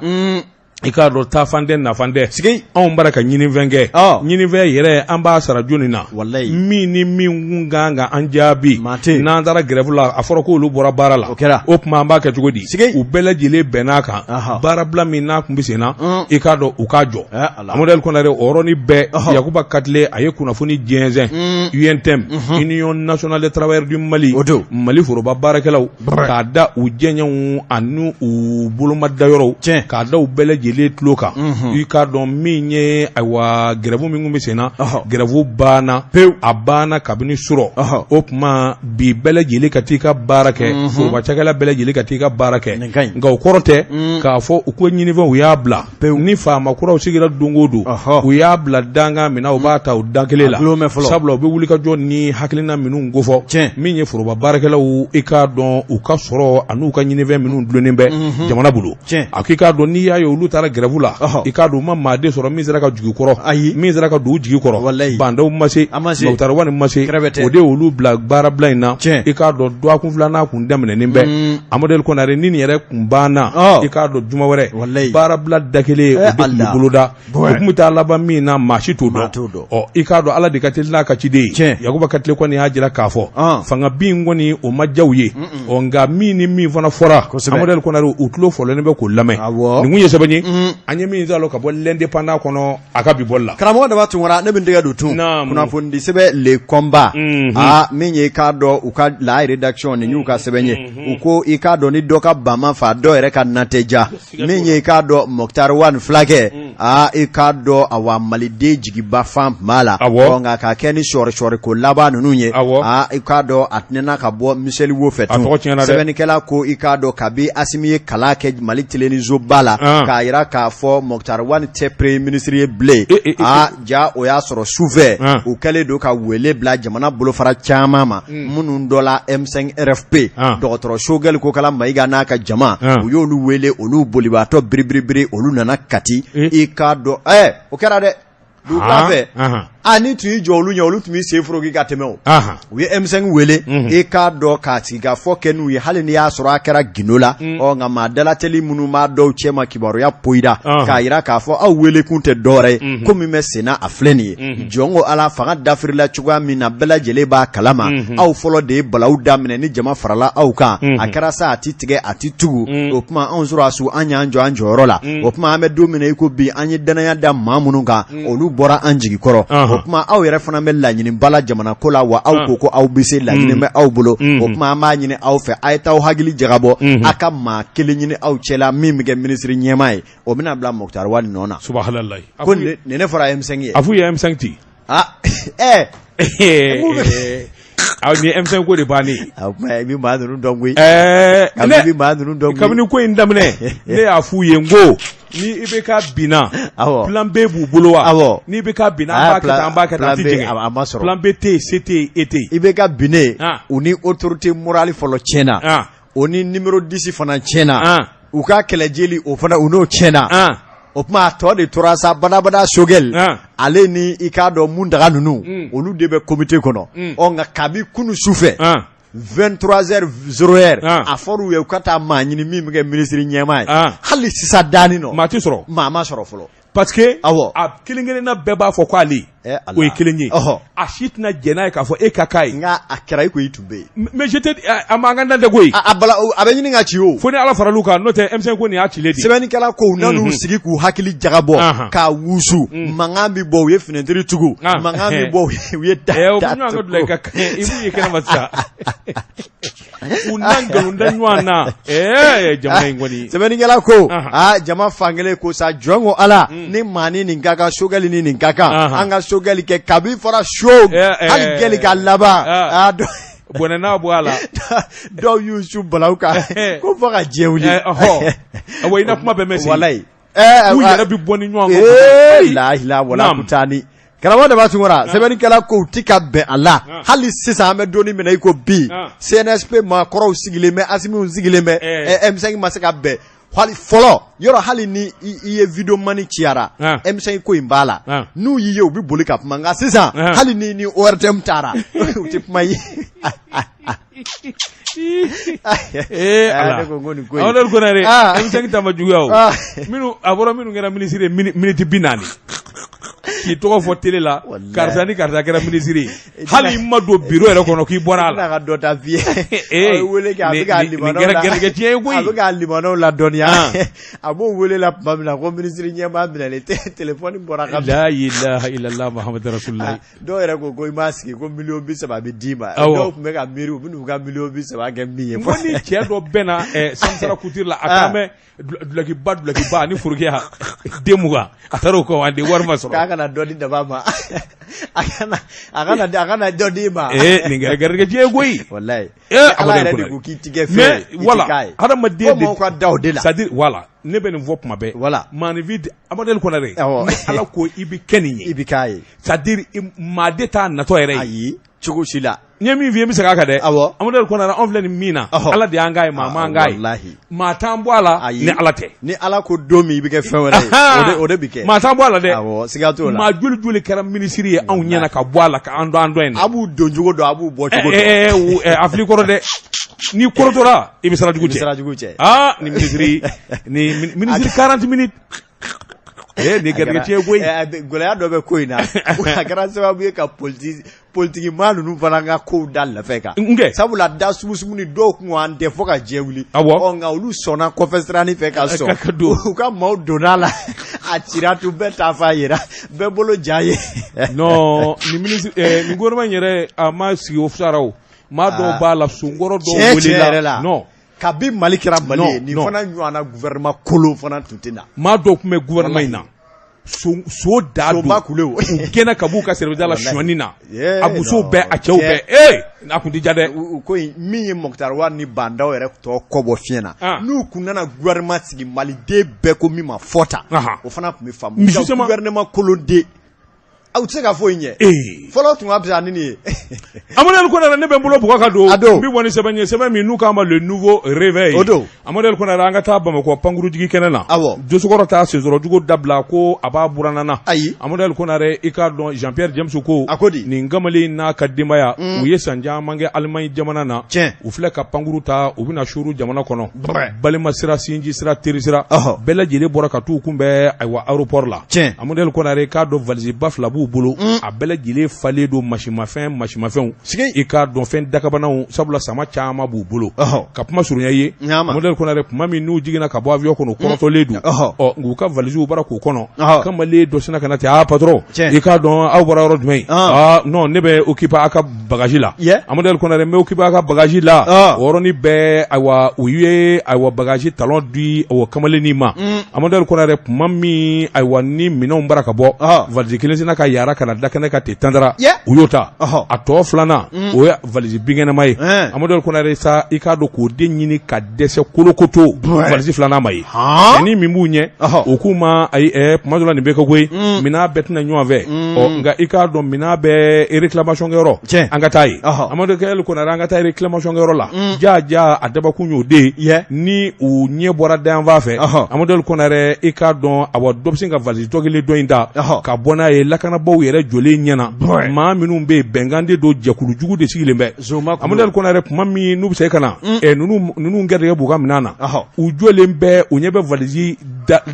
I k'a dɔn taafan tɛ nafan tɛ. Sigi. Anw bara ka ɲinifɛn kɛ. Ɲinifɛn yɛrɛ an b'a sara jɔni na? Walayi. Min ni min kun kan ka an jaabi. Maa tɛ yen. N'an taara grève la, a fɔra k'olu bɔra baara la. O kɛra. O tuma an b'a kɛ cogo di? Sigi. U bɛɛ lajɛlen bɛnn'a kan. Baarabila min n'a tun bɛ sen na. I k'a dɔn u k'a jɔ. Ala. Amadu Konare, o yɔrɔnin bɛɛ. Yakuba Katile a ye kunnafoni jɛnsɛn. UNTM. Union nationale des travailleurs du Mali. O don. Mali foroba baarakɛlaw. K'a da u jɛɲɛw ani u bolomadayɔrɔw. Tiɲɛ. K'a da u bɛɛ lajɛlen lajɛlen tulo kan i k'a dɔn min ye ayiwa grève min tun bɛ sen na grève banna pewu a banna kabini surɔ o tuma bi bɛɛ lajɛlen ka t'i ka baara kɛ foroba cakɛla bɛɛ lajɛlen ka t'i ka baara kɛ nka o kɔrɔ tɛ k'a fɔ u ko ɲinifɛnw u y'a bila pewu ni faama kuraw sigira don o don u y'a bila dankan min na u b'a ta o dan kelen la sabula u bɛ wuli ka jɔ ni hakilina minnu kofɔ min ye foroba baarakɛlaw i k'a dɔn u ka sɔrɔ an'u ka ɲinifɛn minnu dulonnen bɛ jamana bolo a k'i k'a dɔn n'i y'a ye olu taara grève la i k'a dɔn u ma maaden sɔrɔ min sera ka jigi kɔrɔ ayi min sera ka don u jigi kɔrɔ Bah N'Daw ma se Moctar Ouane ma se o de olu bila baarabila in na i k'a dɔn dɔgɔkun filanan kun daminɛnen bɛ Amadu El Konare ni nin yɛrɛ kun banna i k'a dɔn juma wɛrɛ baarabila da kelen o de tun bɛ boloda o tun bɛ taa laban min na maa si t'o dɔn ɔ i k'a dɔn Ala de ka teli n'a ka ciden ye Yakuba Katile kɔni y'a jira k'a fɔ fanga bin kɔni o ma diya u ye ɔ nka min ni min fana fɔra Amadu El Konare u tulo fɔlɔlen bɛ k'o lamɛn nin kun ye sɛbɛn ye an ye min sɔrɔ ka bɔ L'Indépendant kɔnɔ a ka bi bɔli la karamɔgɔ Daba Tunkara ne bɛ n tɛgɛ don tun kunnafonidi sɛbɛn Le Combat aa min ye i k'a dɔn u ka la rédaction nin y'u ka sɛbɛn ye u ko i k'a dɔn ni dɔ ka ba ma fa dɔ yɛrɛ ka na tɛ ja min ye i k'a dɔn Moctar Ouane fulakɛ aa i k'a dɔn awa maliden jigiba fan tun b'a la nka k'a kɛ ni sɔɔri sɔɔri ko laban ninnu ye aa i k'a dɔn a tɛna ka bɔ miseli wo fɛ tun sɛbɛnnikɛla ko i k'a dɔn kabi Asimi ye kala kɛ Mali telesoba la k'a jira k'a fɔ Moctar Ouane tɛ premier ministre ye bilen aa ja o y'a sɔrɔ sufɛ u kɛlen don ka wele bila jamana bolofara caman ma minnu dɔ la M5 RFP dɔgɔtɔrɔ Choguel Kokala Mayiga n'a ka jama u y'olu wele olu bolibaatɔ biribiribiri olu nana Kati i k'a dɔn o kɛra dɛ dugukila fɛ a ni tun y'i jɔ olu ɲɛ olu tun b'i sen foroki ka tɛmɛ o u ye M5 wele i k'a dɔn k'a sigikafɔ kɛ n'u ye hali n'i y'a sɔrɔ a kɛra gindo la ɔ nka maa dalateli minnu b'a dɔw cɛma kibaruya poyira k'a jira k'a fɔ aw wele kun tɛ dɔwɛrɛ ye ko min bɛ senna a filɛ nin ye jɔn ko Ala fanga dafirila cogoya min na bɛɛ lajɛlen b'a kalama aw fɔlɔ de ye balawu daminɛ ni jama farala aw kan a kɛra sa a tɛ tigɛ a tɛ tugu o tuma anw sɔrɔdasiw an y'an jɔ an jɔyɔrɔ la o tuma an bɛ don min na i ko bi an ye dannaya da maa minnu kan olu bɔra an jigi kɔrɔ o tuma aw yɛrɛ fana bɛ laɲiniba la jamana ko la wa aw ko ko aw bɛ se laɲini bɛ aw bolo o tuma an b'a ɲini aw fɛ a ye t'aw hakili jagabɔ a ka maa kelen ɲini aw cɛla min bɛ kɛ minisiri ɲɛmaa ye o bɛna bila Moctar Ouane nɔ na subahanallahi ko nin ne fɔra M5 ye a f'u ye M5 ten ah aw ni M5 ko de bannen a kuma i bɛ maa ninnu dɔn koyi ɛɛ i bɛ maa ninnu dɔn koyi kabini ko in daminɛ ne y'a f'u ye n ko ni IBK binna awɔ plan B b'u bolo wa awɔ ni IBK binna an b'a kɛ tan an b'a kɛ tan a tɛ jɛngɛ a ma sɔrɔ plan B tɛ yen C tɛ yen E tɛ yen IBK binnen u ni autorité morale fɔlɔ tiɲɛna o ni numéro 10 fana tiɲɛna u ka kɛlɛjeli o fana u n'o tiɲɛna o tuma a tɔ de tora sa badabada Choguel ale ni i k'a dɔn Mountaga ninnu olu de bɛ comité kɔnɔ ɔ nka kabi kunun su fɛ 23 heures 00 a fɔr'u ye u ka taa maa ɲini min bɛ kɛ minisiri ɲɛmaa ye hali sisan danin nɔ maa tɛ sɔrɔ maa ma sɔrɔ fɔlɔ parce que awɔ a kelen kelenna bɛɛ b'a fɔ k'ale eh, o ye kelen ye a si tɛna jɛn n'a ye k'a fɔ e ka k'a ye nka a kɛra i ko i tun bɛ yen mais je te a mankan da tɛ koyi a bala a bɛ ɲini ka ci o fo ni Ala faral'u kan n'o tɛ M5 ko nin y'a cilen de ye sɛbɛnnikɛla ko u nan'u sigi k'u hakili jagabɔ k'a wusu mankan bɛ bɔ u ye finɛtiri tugu mankan bɛ bɔ u ye da da tugu ɲɔgɔn ka bila i ka i b'u ye kɛnɛma sisan u na nkalon da ɲɔgɔn na ɛɛ jamana in kɔni sɛbɛnnikɛla ko aa jama fankelen ko sa jɔn ko ala ni maa ni nin ka kan Choguel ni nin ka kan an ka Choguel kɛ kabi fɔra so hali gɛli ka laban aa bɔnɛ n'a bɔ a la dɔw y'u su balawu kan ko fo ka diɲɛ wuli ɔhɔ wa i na kuma bɛɛ mɛn sen walayi u yɛrɛ bɛ bɔ ni ɲɔgɔn kɔ lahila wala kutani karamɔgɔ Daba Tunkara sɛbɛnnikɛla ko u ti ka bɛn a la hali sisan an bɛ don min na i ko bi CNSP maakɔrɔw sigilen bɛ Asimiw sigilen bɛ M5 ma se ka bɛn hali fɔlɔ yɔrɔ hali ni i ye videomani ciyara M5 ko in b'a la n'u y'i ye u bɛ boli ka kuma nka sisan hali ni ni ORTM taara u tɛ kuma ye Ee ala ne ko nin ko in Amadu Konare M5 ta ma juguya o minnu a fɔra minnu kɛra minisiri ye miniti 40 K'i tɔgɔ fɔ télé la, karisa ni karisa kɛra minisiri ye, hali i ma don bureau yɛrɛ kɔnɔ k'i bɔra a la. Ka dɔ ta f'i ye. A bɛ wele kɛ, a bɛ k'a limanaw la, nin kɛra garijɛgɛ tiɲɛ ye koyi. A bɛ k'a limanaw ladɔnniya. A b'o wele la tuma min na ko minisiri ɲɛmaa minɛlen, téléphone bɔra ka La ilaha illallah Muhammadu rasulullah. Dɔw yɛrɛ ko ko i m'a sigi ko miliyɔn 30 bɛ d'i ma. Dɔw tun bɛ ka miiri u bɛn'u ka miliyɔn 30 kɛ min ye. N ko ni cɛ dɔ bɛnna Samsara Couture la, a kan bɛ dulokiba dulokiba ani forokiya den 20, a taara o kɔ, a den wari ma sɔrɔ. K'a kana dɔ di daba ma, a kana a kana a kana dɔ d'i ma. Ee, nin kɛra garijɛgɛ tiɲɛ ye koyi. Walayi. Ala yɛrɛ de ko k'i ti kɛ fɛn ye, i ti k'a ye. Hadamaden de, fo mɔgɔw ka da o de la. C'est à dire, voilà, ne bɛ nin fɔ tuma bɛɛ. Voilà. Maaninfin, Amadu Konare. Awɔ. Ni Ala ko i bɛ kɛ nin ye, i bɛ k'a ye. C'est à dire, maa de t'a natɔ yɛrɛ ye. Ayi, cogo si la. N ye min f'i ye, n bɛ segin a kan dɛ. Awɔ. Amadu Konare, anw filɛ nin min na. Ala de y'an k'a ye, maa m'an k'a ye. Walahi. Maa t'an bɔ a la. Ayi. Ni Ala tɛ. Ni Ala ko don min i bɛ kɛ fɛn wɛrɛ ye, o de bɛ kɛ. Maa t'an bɔ a la dɛ. Awɔ, siga t'o la. Maa joli joli kɛra minisiri ye anw ɲɛna ka bɔ a la, k'an dɔn an dɔn in na. A b'u don cogo dɔn, a b'u bɔ cogo dɔn. Ɛɛ, a filɛ i kɔrɔ dɛ. N'i kɔrɔtɔra, i bɛ sira jugu cɛ. I bɛ sira jugu cɛ. Aa, nin minisiri, nin minisiri 40 minutes. Ee, nin garijɛgɛ tiɲɛ koyi. Gɛlɛya dɔ bɛ ko in na, a kɛra sababu ye ka politiki maa ninnu fana ka kow da lɛfɛ kan. N sabula da sumusumu ni dɔw kun an tɛ fo ka diɲɛ wuli. Awɔ. Ɔ, nka olu sɔnna kɔfɛ siranin fɛ ka sɔn. Ka don. U ka maaw donna a la, a cira tun, bɛɛ taa fa yera, bɛɛ bolo ja ye. Non, nin ministre, nin gouvernement in yɛrɛ, a ma sigi o fisara o. Maa dɔw b'a la, sonkɔrɔ dɔw welela. La. Non. Kabi Mali kɛra Mali ye, nin fana ɲɔgɔnna gouvernement kolon fana tun tɛ na. Maa dɔw tun bɛ gouvernement in na. So da don, Sonba kulew. U gɛnna ka b'u ka service la sonyani na. A musow bɛɛ, a cɛw Cɛ. bɛɛ, ee, a kun tɛ ja dɛ. U ko in min ye Moctar Ouane ni Bah N'Daw yɛrɛ tɔ kɔ bɔ fiɲɛ na, n'u kun nana gouvernement sigi maliden bɛɛ ko min ma fɔ ta, o fana tun bɛ faamu. Misi sama. Gouvernement kolon den, aw tɛ se ka foyi ɲɛ. Fɔlɔ tun ka fisa ni nin ye. Amadu Konare, ne bɛ n bolo bugɔ ka don. A don. N bɛ bɔ ni sɛbɛn ye, sɛbɛn min n'u k'a ma Le Nouveau Réveil. O don. Amadu Konare, an ka taa Bamakɔ pankurujigi kɛnɛ na. Awɔ. Dosokɔrɔ t'a sensɔrɔjugu dabila ko a b'a buranna na. Ayi. Amadu Konare, i k'a dɔn Jean Pierre James ko. A ko di? Nin kamalen n'a ka denbaya. U ye san caman kɛ Allemagne jamana na. Tiɲɛ. U filɛ ka pankuru ta, u bɛna suuru jamana kɔnɔ. Balima sira, sinji sira, teri sira. Bɛɛ lajɛlen bɔra ka t'u kunbɛn, ayiwa, aéroport la. Tiɲɛ. Amadu Konare, k'a dɔn valise ba fila b'u bolo, a bɛɛ lajɛlen falen don masimafɛn masimafɛnw, i k'a dɔn fɛn dakabanaw, sabula sama caman b'u bolo. Ka kuma surunya ye, Amadu Konare, tuma min n'u jiginna ka bɔ avion kɔnɔ, kɔrɔtɔlen don, ɔ, u ka valisiw bara k'u kɔnɔ, kamalen dɔ sinna ka na ten: aa patron, i k'a dɔn aw bɔra yɔrɔ jumɛn? Aa non, ne bɛ occuper a ka bagage la. Amadu Konare, n bɛ occuper a ka bagage la. O yɔrɔnin bɛɛ, ayiwa, u ye, ayiwa, bagage talon di o kamalennin ma. Amadu Konare, tuma min, ayiwa, ni minɛnw bara ka bɔ, valise kelen sinna ka yara ka na da kɛnɛ kan ten tandara, u y'o ta. A tɔ filanan, o ye valise binkɛnɛma ye. Amadu Konare sa, i k'a dɔn k'o den ɲini ka dɛsɛ kolokoto, valise filanan ma ye. Ni min b'u ɲɛ, u k'u ma: ayi, tuma dɔ la nin bɛ kɛ koyi, minɛn bɛɛ tɛna ɲɔgɔn fɛ. Ɔ, nka i k'a dɔn minɛn bɛ réclamation kɛyɔrɔ, an ka taa yen. Amadu Konare, an ka taa réclamation kɛyɔrɔ la. Ja ja, a dabakun y'o de ye. Ni u ɲɛ bɔra dayanfan fɛ, Amadu Konare, i k'a dɔn, awa, dɔ bɛ se ka valise tɔ kelen dɔ in ta ka bɔ n'a ye lakanabaaw yɛrɛ jɔlen ɲɛna. Maa minnu bɛ yen, bɛnkan de don, jɛkulu jugu de sigilen bɛ. Amadu Konare, tuma min n'u bɛ se ka na, ninnu gɛrɛgɛ b'u ka minɛn na, u jɔlen bɛ, u ɲɛ bɛ valise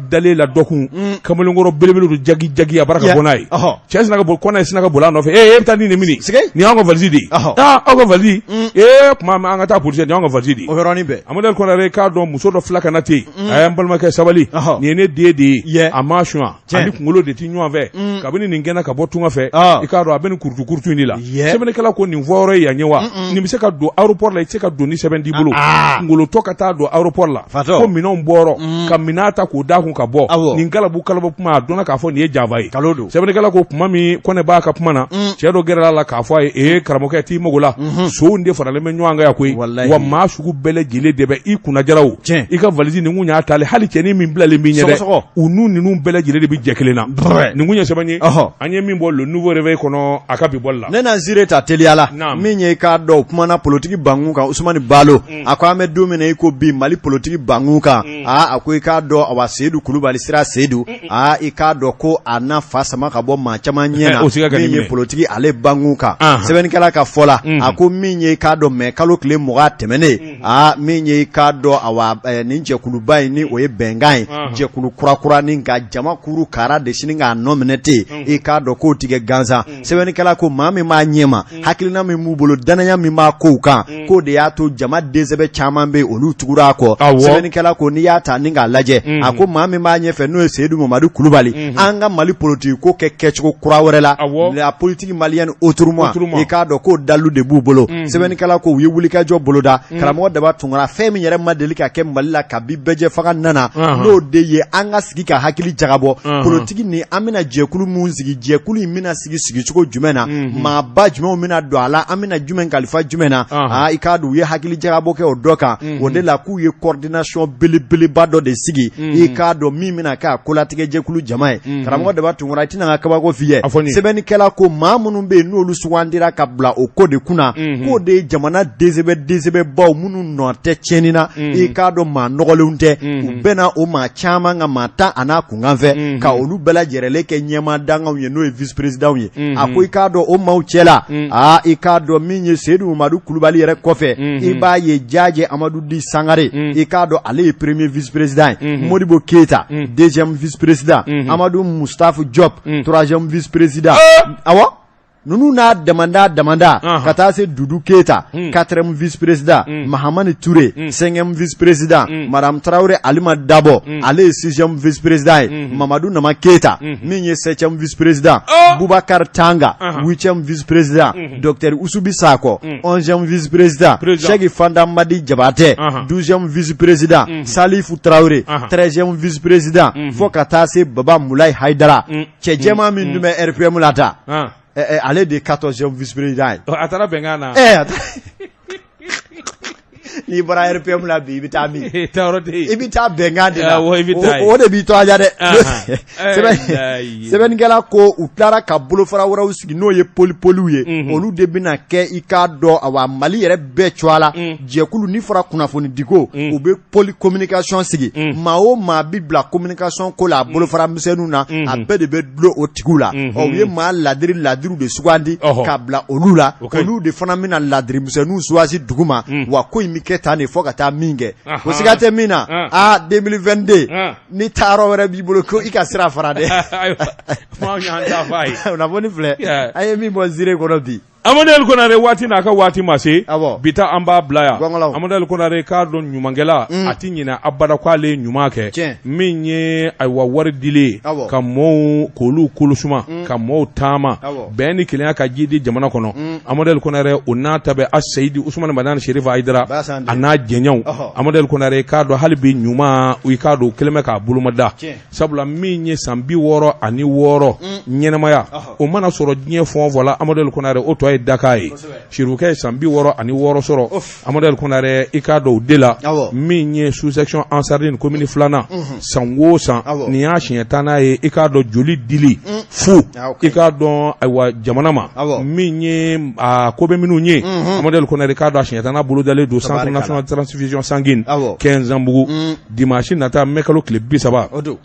dalen la dɔkun, kamalenkɔrɔ belebele don, jagi jagi, a bara ka bɔ n'a ye. Cɛ sinna ka bɔ, kɔnɛ sinna ka boli a nɔfɛ: ee, e bɛ taa ni nin min, nin y'anw ka valise de ye. Aa, aw ka valise? Ee, tuma an ka taa polisi, nin y'anw ka valise de ye. O yɔrɔnin bɛɛ. Amadu Konare, k'a dɔn muso dɔ fila ka na ten: a y'an balimakɛ, sabali, nin ye ne den de ye, a ma suɲɛ, ani kunkolo de tɛ ɲɔgɔn fɛ. Kabini nin gɛnna ka bɔ tunga fɛ, i k'a dɔn a bɛ nin kurutu kurutu in de la. Sɛbɛnnikɛla ko nin fɔ yɔrɔ ye yan ye wa? Nin bɛ se ka don aéroport la, i tɛ se ka don ni sɛbɛn t'i bolo. Kunkolotɔ ka taa don aéroport la ko minɛnw bɔyɔrɔ, ka minɛn ta k'o d'a kun ka bɔ, nin galabu kalabu kuma, a dɔnna k'a fɔ nin ye janfa ye. Sɛbɛnnikɛla ko tuma min Kɔnɛ b'a ka kuma na, cɛ dɔ gɛrɛla a la k'a fɔ a ye: ee, karamɔgɔkɛ, t'i mago la, sow de faralen bɛ ɲɔgɔn kan yan koyi, wa maa sugu bɛɛ lajɛlen de bɛ i kunna jaraw. I ka valise nin kun y'a talen, hali cɛnin min bilalen b'i ɲɛ dɛ, u n'u ninnu bɛɛ lajɛlen de bɛ jɛ kelen na. Nin kun ye sɛbɛn ye an ye min bɔ Le Nouveau Réveil kɔnɔ a ka bi bɔli la. Ne na ziiri ta teliya la, min ye k'a dɔn o kumana politiki bankun kan, Usumani Balo, a ko an bɛ don min na i ko bi, Mali politiki bankun kan, aa, a ko i k'a dɔn, awa, Seyidu Kulubali sira Seyidu aa i k'a dɔn ko a na fa sama ka bɔ maa caman ɲɛ na min ye politiki ale bankun kan sɛbɛnnikɛla ka fɔ la a ko min ye i k'a dɔn mɛ kalo tile 20 tɛmɛnen aa min ye i k'a dɔn awa nin jɛkuluba in ni o ye bɛnkan ye jɛkulu kurakura ni ka jama kuru kara de sini k'a nɔ minɛ ten i k'a dɔn k'o tɛ kɛ gansan sɛbɛnnikɛla ko maa min b'a ɲɛma hakilina min b'u bolo danaya min b'a kow kan k'o de y'a to jama densɛbɛ caman bɛ olu tugura a kɔ sɛbɛnnikɛla ko n'i y'a ta ni k'a lajɛ a ko maa min b'a ɲɛfɛ n'o ye Seyidu Mamadu Kulubali an ka Mali politiki ko kɛ kɛcogo kura wɛrɛ la la politique malienne autrement i k'a dɔn k'o dalu de b'u bolo sɛbɛnnikɛla ko u ye wulikajɔ boloda karamɔgɔ Daba Tunkara fɛn min yɛrɛ ma deli ka kɛ Mali la kabi bɛɛjɛfanga nana n'o de ye an ka sigi ka hakili jagabɔ politiki ni an bɛna jɛkulu min sigi jɛkulu in bɛna sigi sigicogo jumɛn na maaba jumɛnw bɛna don a la an bɛna jumɛn kalifa jumɛn na aa i k'a dɔn u ye hakili jagabɔ kɛ o dɔ kan o de la k'u ye coordination belebeleba dɔ de sigi i k'a dɔn min bɛna kɛ a kolatigɛ jɛkulu jama ye karamɔgɔ Daba Tunkara i tɛna n ka kabako f'i ye sɛbɛnnikɛla ko maa minnu bɛ yen n'olu sugandira ka bila o ko de kunna k'o de ye jamana densɛbɛ densɛbɛbaw minnu nɔ tɛ tiɲɛni na i k'a dɔn maa nɔgɔlenw tɛ u bɛnna o maa caman ka maa 10 a n'a kunkan fɛ ka olu bɛɛ lajɛrɛlen kɛ ɲɛmaa dankanw ye n'o ye vice présidentw ye a ko i k'a dɔn o maaw cɛ la aa i k'a dɔn min ye Seyidu Mamadu Kulubali yɛrɛ kɔfɛ i b'a ye Jaje Amadu dit Sangare i k'a dɔn ale ye premier vice président ye Modibo Keyita deuxième vice président Amadu Mustafa Diop troisième vice président awɔ ninnu n'a damanda damanda ka taa se Dudu Keyita quatrième vice président Mahamani Ture cinquième vice président Madame Tarawele Alima Dabɔ ale ye sixième vice président ye Mamadu Nama Keyita min ye septième vice président Bubakari Tanga huitième vice président Docteur Usubi Sakɔ onzième vice président Sɛki Fanta Madi Jabatɛ douzième vice président Salifu Tarawele treizième vice président fo ka taa se Baba Mulayi Hayidara cɛ jɛman min tun bɛ RPM la ta ale de ye 14e vice président ye. A taara bɛnkan na. N'i bɔra RPM la bi i bɛ taa min? Taayɔrɔ tɛ yen. I bɛ taa bɛnkan de la. Awɔ i bɛ taa yen. O de b'i tɔgɔ diya dɛ. Sɛbɛnnikɛla ko u tilara ka bolofara wɛrɛw sigi n'o ye pôle pôlew ye. Olu de bɛna kɛ i k'a dɔn awa Mali yɛrɛ bɛɛ cogoya la. Jɛkulu n'i fɔra kunnafonidiko u bɛ pôle communication sigi maa o maa bɛ bila communication ko la a bolofara misɛnninw na a bɛɛ de bɛ dulon o tigiw la ɔ u ye maa ladiri ladiriw de sugandi ka bila olu la olu de fana bɛna ladiri misɛnninw sugandi duguma wa ko in bɛ kɛ tan de fo ka taa min kɛ o siga tɛ min na aa 2022 ni taayɔrɔ wɛrɛ b'i bolo ko i ka sira fara dɛ kunnafoni filɛ an ye min bɔ ziiri kɔnɔ bi Amadu El Konare waati n'a ka waati ma se bi ta an b'a bila yan Amadu El Konare k'a dɔn ɲumankɛla a tɛ ɲinɛ abada k'ale ye ɲuman kɛ min ye ayiwa wari dili ye ka mɔɔw k'olu kolosuma ka mɔɔw taama bɛn ni kelenya ka jiidi jamana kɔnɔ Amadu El Konare o n'a ta bɛɛ Aseyidi Usumani Madani Serifu Hayidara a n'a jɛɲɔgɔnw Amadu El Konare k'a dɔn hali bi ɲuman i k'a dɔn u kɛlen bɛ k'a bolomada sabula min ye san 66 ɲɛnamaya o mana sɔrɔ diɲɛ fɛn o fɛn la Amadu El Konare o tɔ ye dakan ye Serifukɛ ye san 66 sɔrɔ Amadu El Konare i k'a dɔn o de la min ye sous section Ansardine commune filanan san o san nin y'a siɲɛ 10nan ye i k'a dɔn joli dili fu i k'a dɔn ayiwa jamana ma min ye a ko bɛ minnu ye Amadu El Konare k'a dɔn a siɲɛ 10nan bolodalen don Centre national de transfusion sanguine Kɛnzanbugu dimanche nata mai kalo tile 30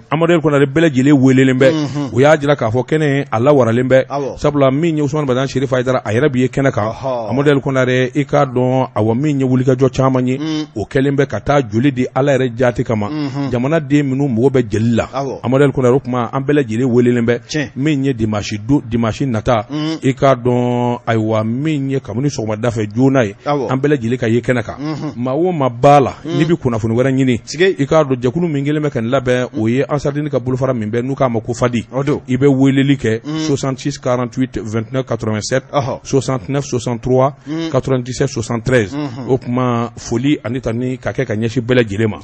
Amadu El Konare bɛɛ lajɛlen welelen bɛ u y'a jira k'a fɔ kɛnɛ a lawaralen bɛ sabula min ye Usumani Madani Serifu Hayidara a yɛrɛ bɛ ye kɛnɛ kan Amadu El Konare i k'a dɔn awa min ye wulikajɔ caman ye o kɛlen bɛ ka taa joli di Ala yɛrɛ jaati kama jamanaden minnu mago bɛ jeli la Amadu El Konare o tuma an bɛɛ lajɛlen welelen bɛ min ye dimanche don dimanche nata i k'a dɔn ayiwa min ye kabini sɔgɔmada fɛ joona ye an bɛɛ lajɛlen ka ye kɛnɛ kan maa o maa b'a la n'i bɛ kunnafoni wɛrɛ ɲini i k'a dɔn jɛkulu min kɛlen bɛ ka nin labɛn o ye Ansardine ka bolofara min bɛ n'u k'a ma ko FADI i bɛ weleli kɛ 66 48 29 87 69 63 97 73 o tuma foli ani tanuni ka kɛ ka ɲɛsin bɛɛ lajɛlen ma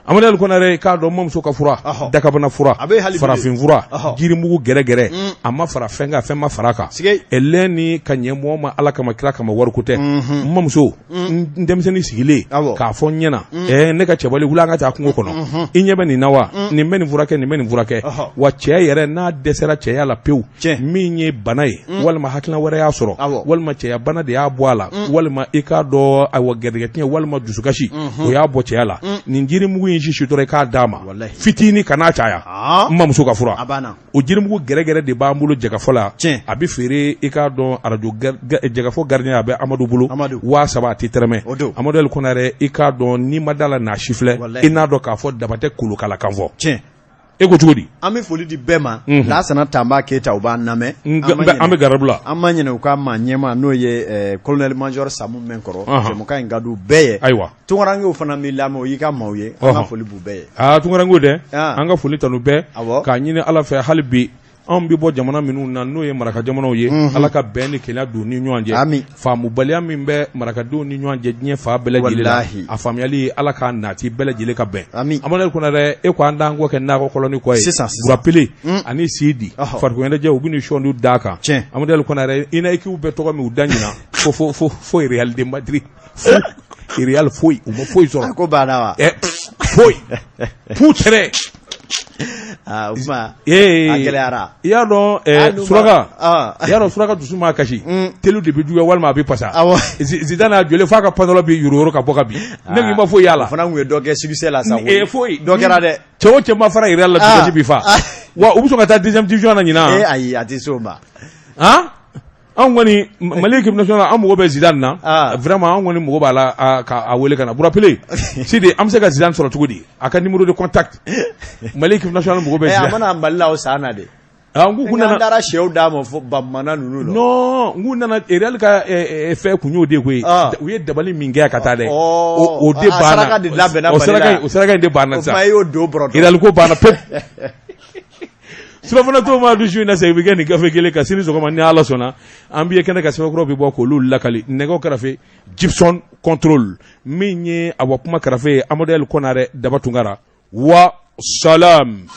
Amadu El Konare k'a dɔn mamuso ka fura dakabana fura farafin fura jirimugu gɛrɛgɛrɛ. A ma fara fɛn kan, fɛn ma fara kan. Ɛlɛn ni ka ɲɛ mɔgɔ ma, Ala kama, kira kama, wariko tɛ. N mamuso, n denmisɛnnin sigilen k'a fɔ n ɲɛna, ɛɛ ne ka cɛbali, wuli an ka taa kungo kɔnɔ. I ɲɛ bɛ nin na wa? Nin bɛ nin furakɛ, nin bɛ nin furakɛ. Wa cɛ yɛrɛ n'a dɛsɛra cɛya la pewu, min ye bana ye, walima hakilina wɛrɛ y'a sɔrɔ, walima cɛya bana de y'a bɔ a la, walima i k'a dɔn, ayiwa, gɛrɛgɛ tiɲɛ walima dusukasi, o y'a bɔ cɛya la, nin jirimugu in sisi dɔrɔn i k'a d'a ma fitinin, kan'a caya. N mamuso ka fura, o jirimugu gɛrɛgɛrɛ de b'an bolo Jɛkafɔ la. A bɛ feere, i k'a dɔn, arajo Jɛkafɔ gardien, a bɛ Amadu bolo, 3000, a tɛ tɛrɛmɛ. Amadu El Konare, i k'a dɔn, n'i ma da la, n'a si filɛ, i n'a dɔn k'a fɔ daba tɛ kolokala kan fɔ. E ko cogo di? An bɛ foli di bɛɛ ma. Lasana Tanba Keyita, u b'an lamɛn. An bɛ garibu la. An ma ɲinɛ u ka maa ɲɛmaa, n'o ye colonel major Samu Mɛnkɔrɔ. Jɛmukan in ka di u bɛɛ ye. Ayiwa. Tunkarankew fana b'i lamɛn, o y'i ka maaw ye, an ka foli b'u bɛɛ ye. Aa, tunkarankew dɛ, an ka foli tanu bɛɛ, k'a ɲini Ala fɛ hali bi, anw bɛ bɔ jamana minnu na, n'o ye maraka jamanaw ye, Ala ka bɛn ni kelenya don ni ɲɔgɔn cɛ. Faamubaliya min bɛ marakadenw ni ɲɔgɔn cɛ diɲɛ fan bɛɛ lajɛlen la, a faamuyali, Ala k'a nati bɛɛ lajɛlen ka bɛn. Amadu Konare, e ko an t'an kɔ kɛ nakɔ kɔlɔni kɔ ye sisan. Burapele ani Sidi, farikolo ɲɛnajɛ, u bɛ ni sɔndu d'a kan. Amadu Konare, i na équipe bɛɛ tɔgɔ min, u da ɲina fo fo fo fo Real de Madrid, Real foyi, u ma foyi sɔrɔ. A ko banna wa? Foyi, putere. Aa, o kuma a gɛlɛyara. I y'a dɔn suraka, i y'a dɔn suraka dusu maa kasi, telu de bɛ juguya walima a bɛ pasa. Zidane a jɔlen f'a ka pantalon bɛ yoroyoro ka bɔ ka bin. Ne ko i ma foyi y'a la. O fana tun ye dɔ kɛ succès la sa. Foyi. Dɔ kɛra dɛ. Cɛ o cɛ ma fara Real la, dusukasi b'i fa. Wa u bɛ sɔn ka taa deuxième division na ɲinan. Ee ayi, a tɛ s'o ma. Han, anw kɔni Mali équipe nationale, an mago bɛ Zidane na. Vraiment, an kɔni mago b'a la k'a wele ka na. Burapele Sidi, an bɛ se ka Zidane sɔrɔ cogo di? A ka numéro de contact, Mali équipe nationale mago bɛ Zidane. A mana Mali la o san na de. N k'u nana, an taara sɛw d'a ma fo bamana ninnu la. Non, n k'u nana Real ka fɛn kun y'o de ye koyi. U ye dabali min kɛ ka taa dɛ, o de banna. Saraka de labɛnna Mali la. O saraka in de banna sisan. O kuma e y'o don bɔrɔtɔ. Real ko banna pewu. Surafana to ma du su in na, segin bɛ kɛ nin gafe kelen kan sini sɔgɔma ni Ala sɔnna. An bɛ kɛnɛ ka sɛbɛnkɔrɔ bɛ bɔ k'olu lakali. Nɛgɛw karafe, Gibson contrôle, min ye awa kuma karafe ye, Amadu El Konare Daba Tunkara wa salam.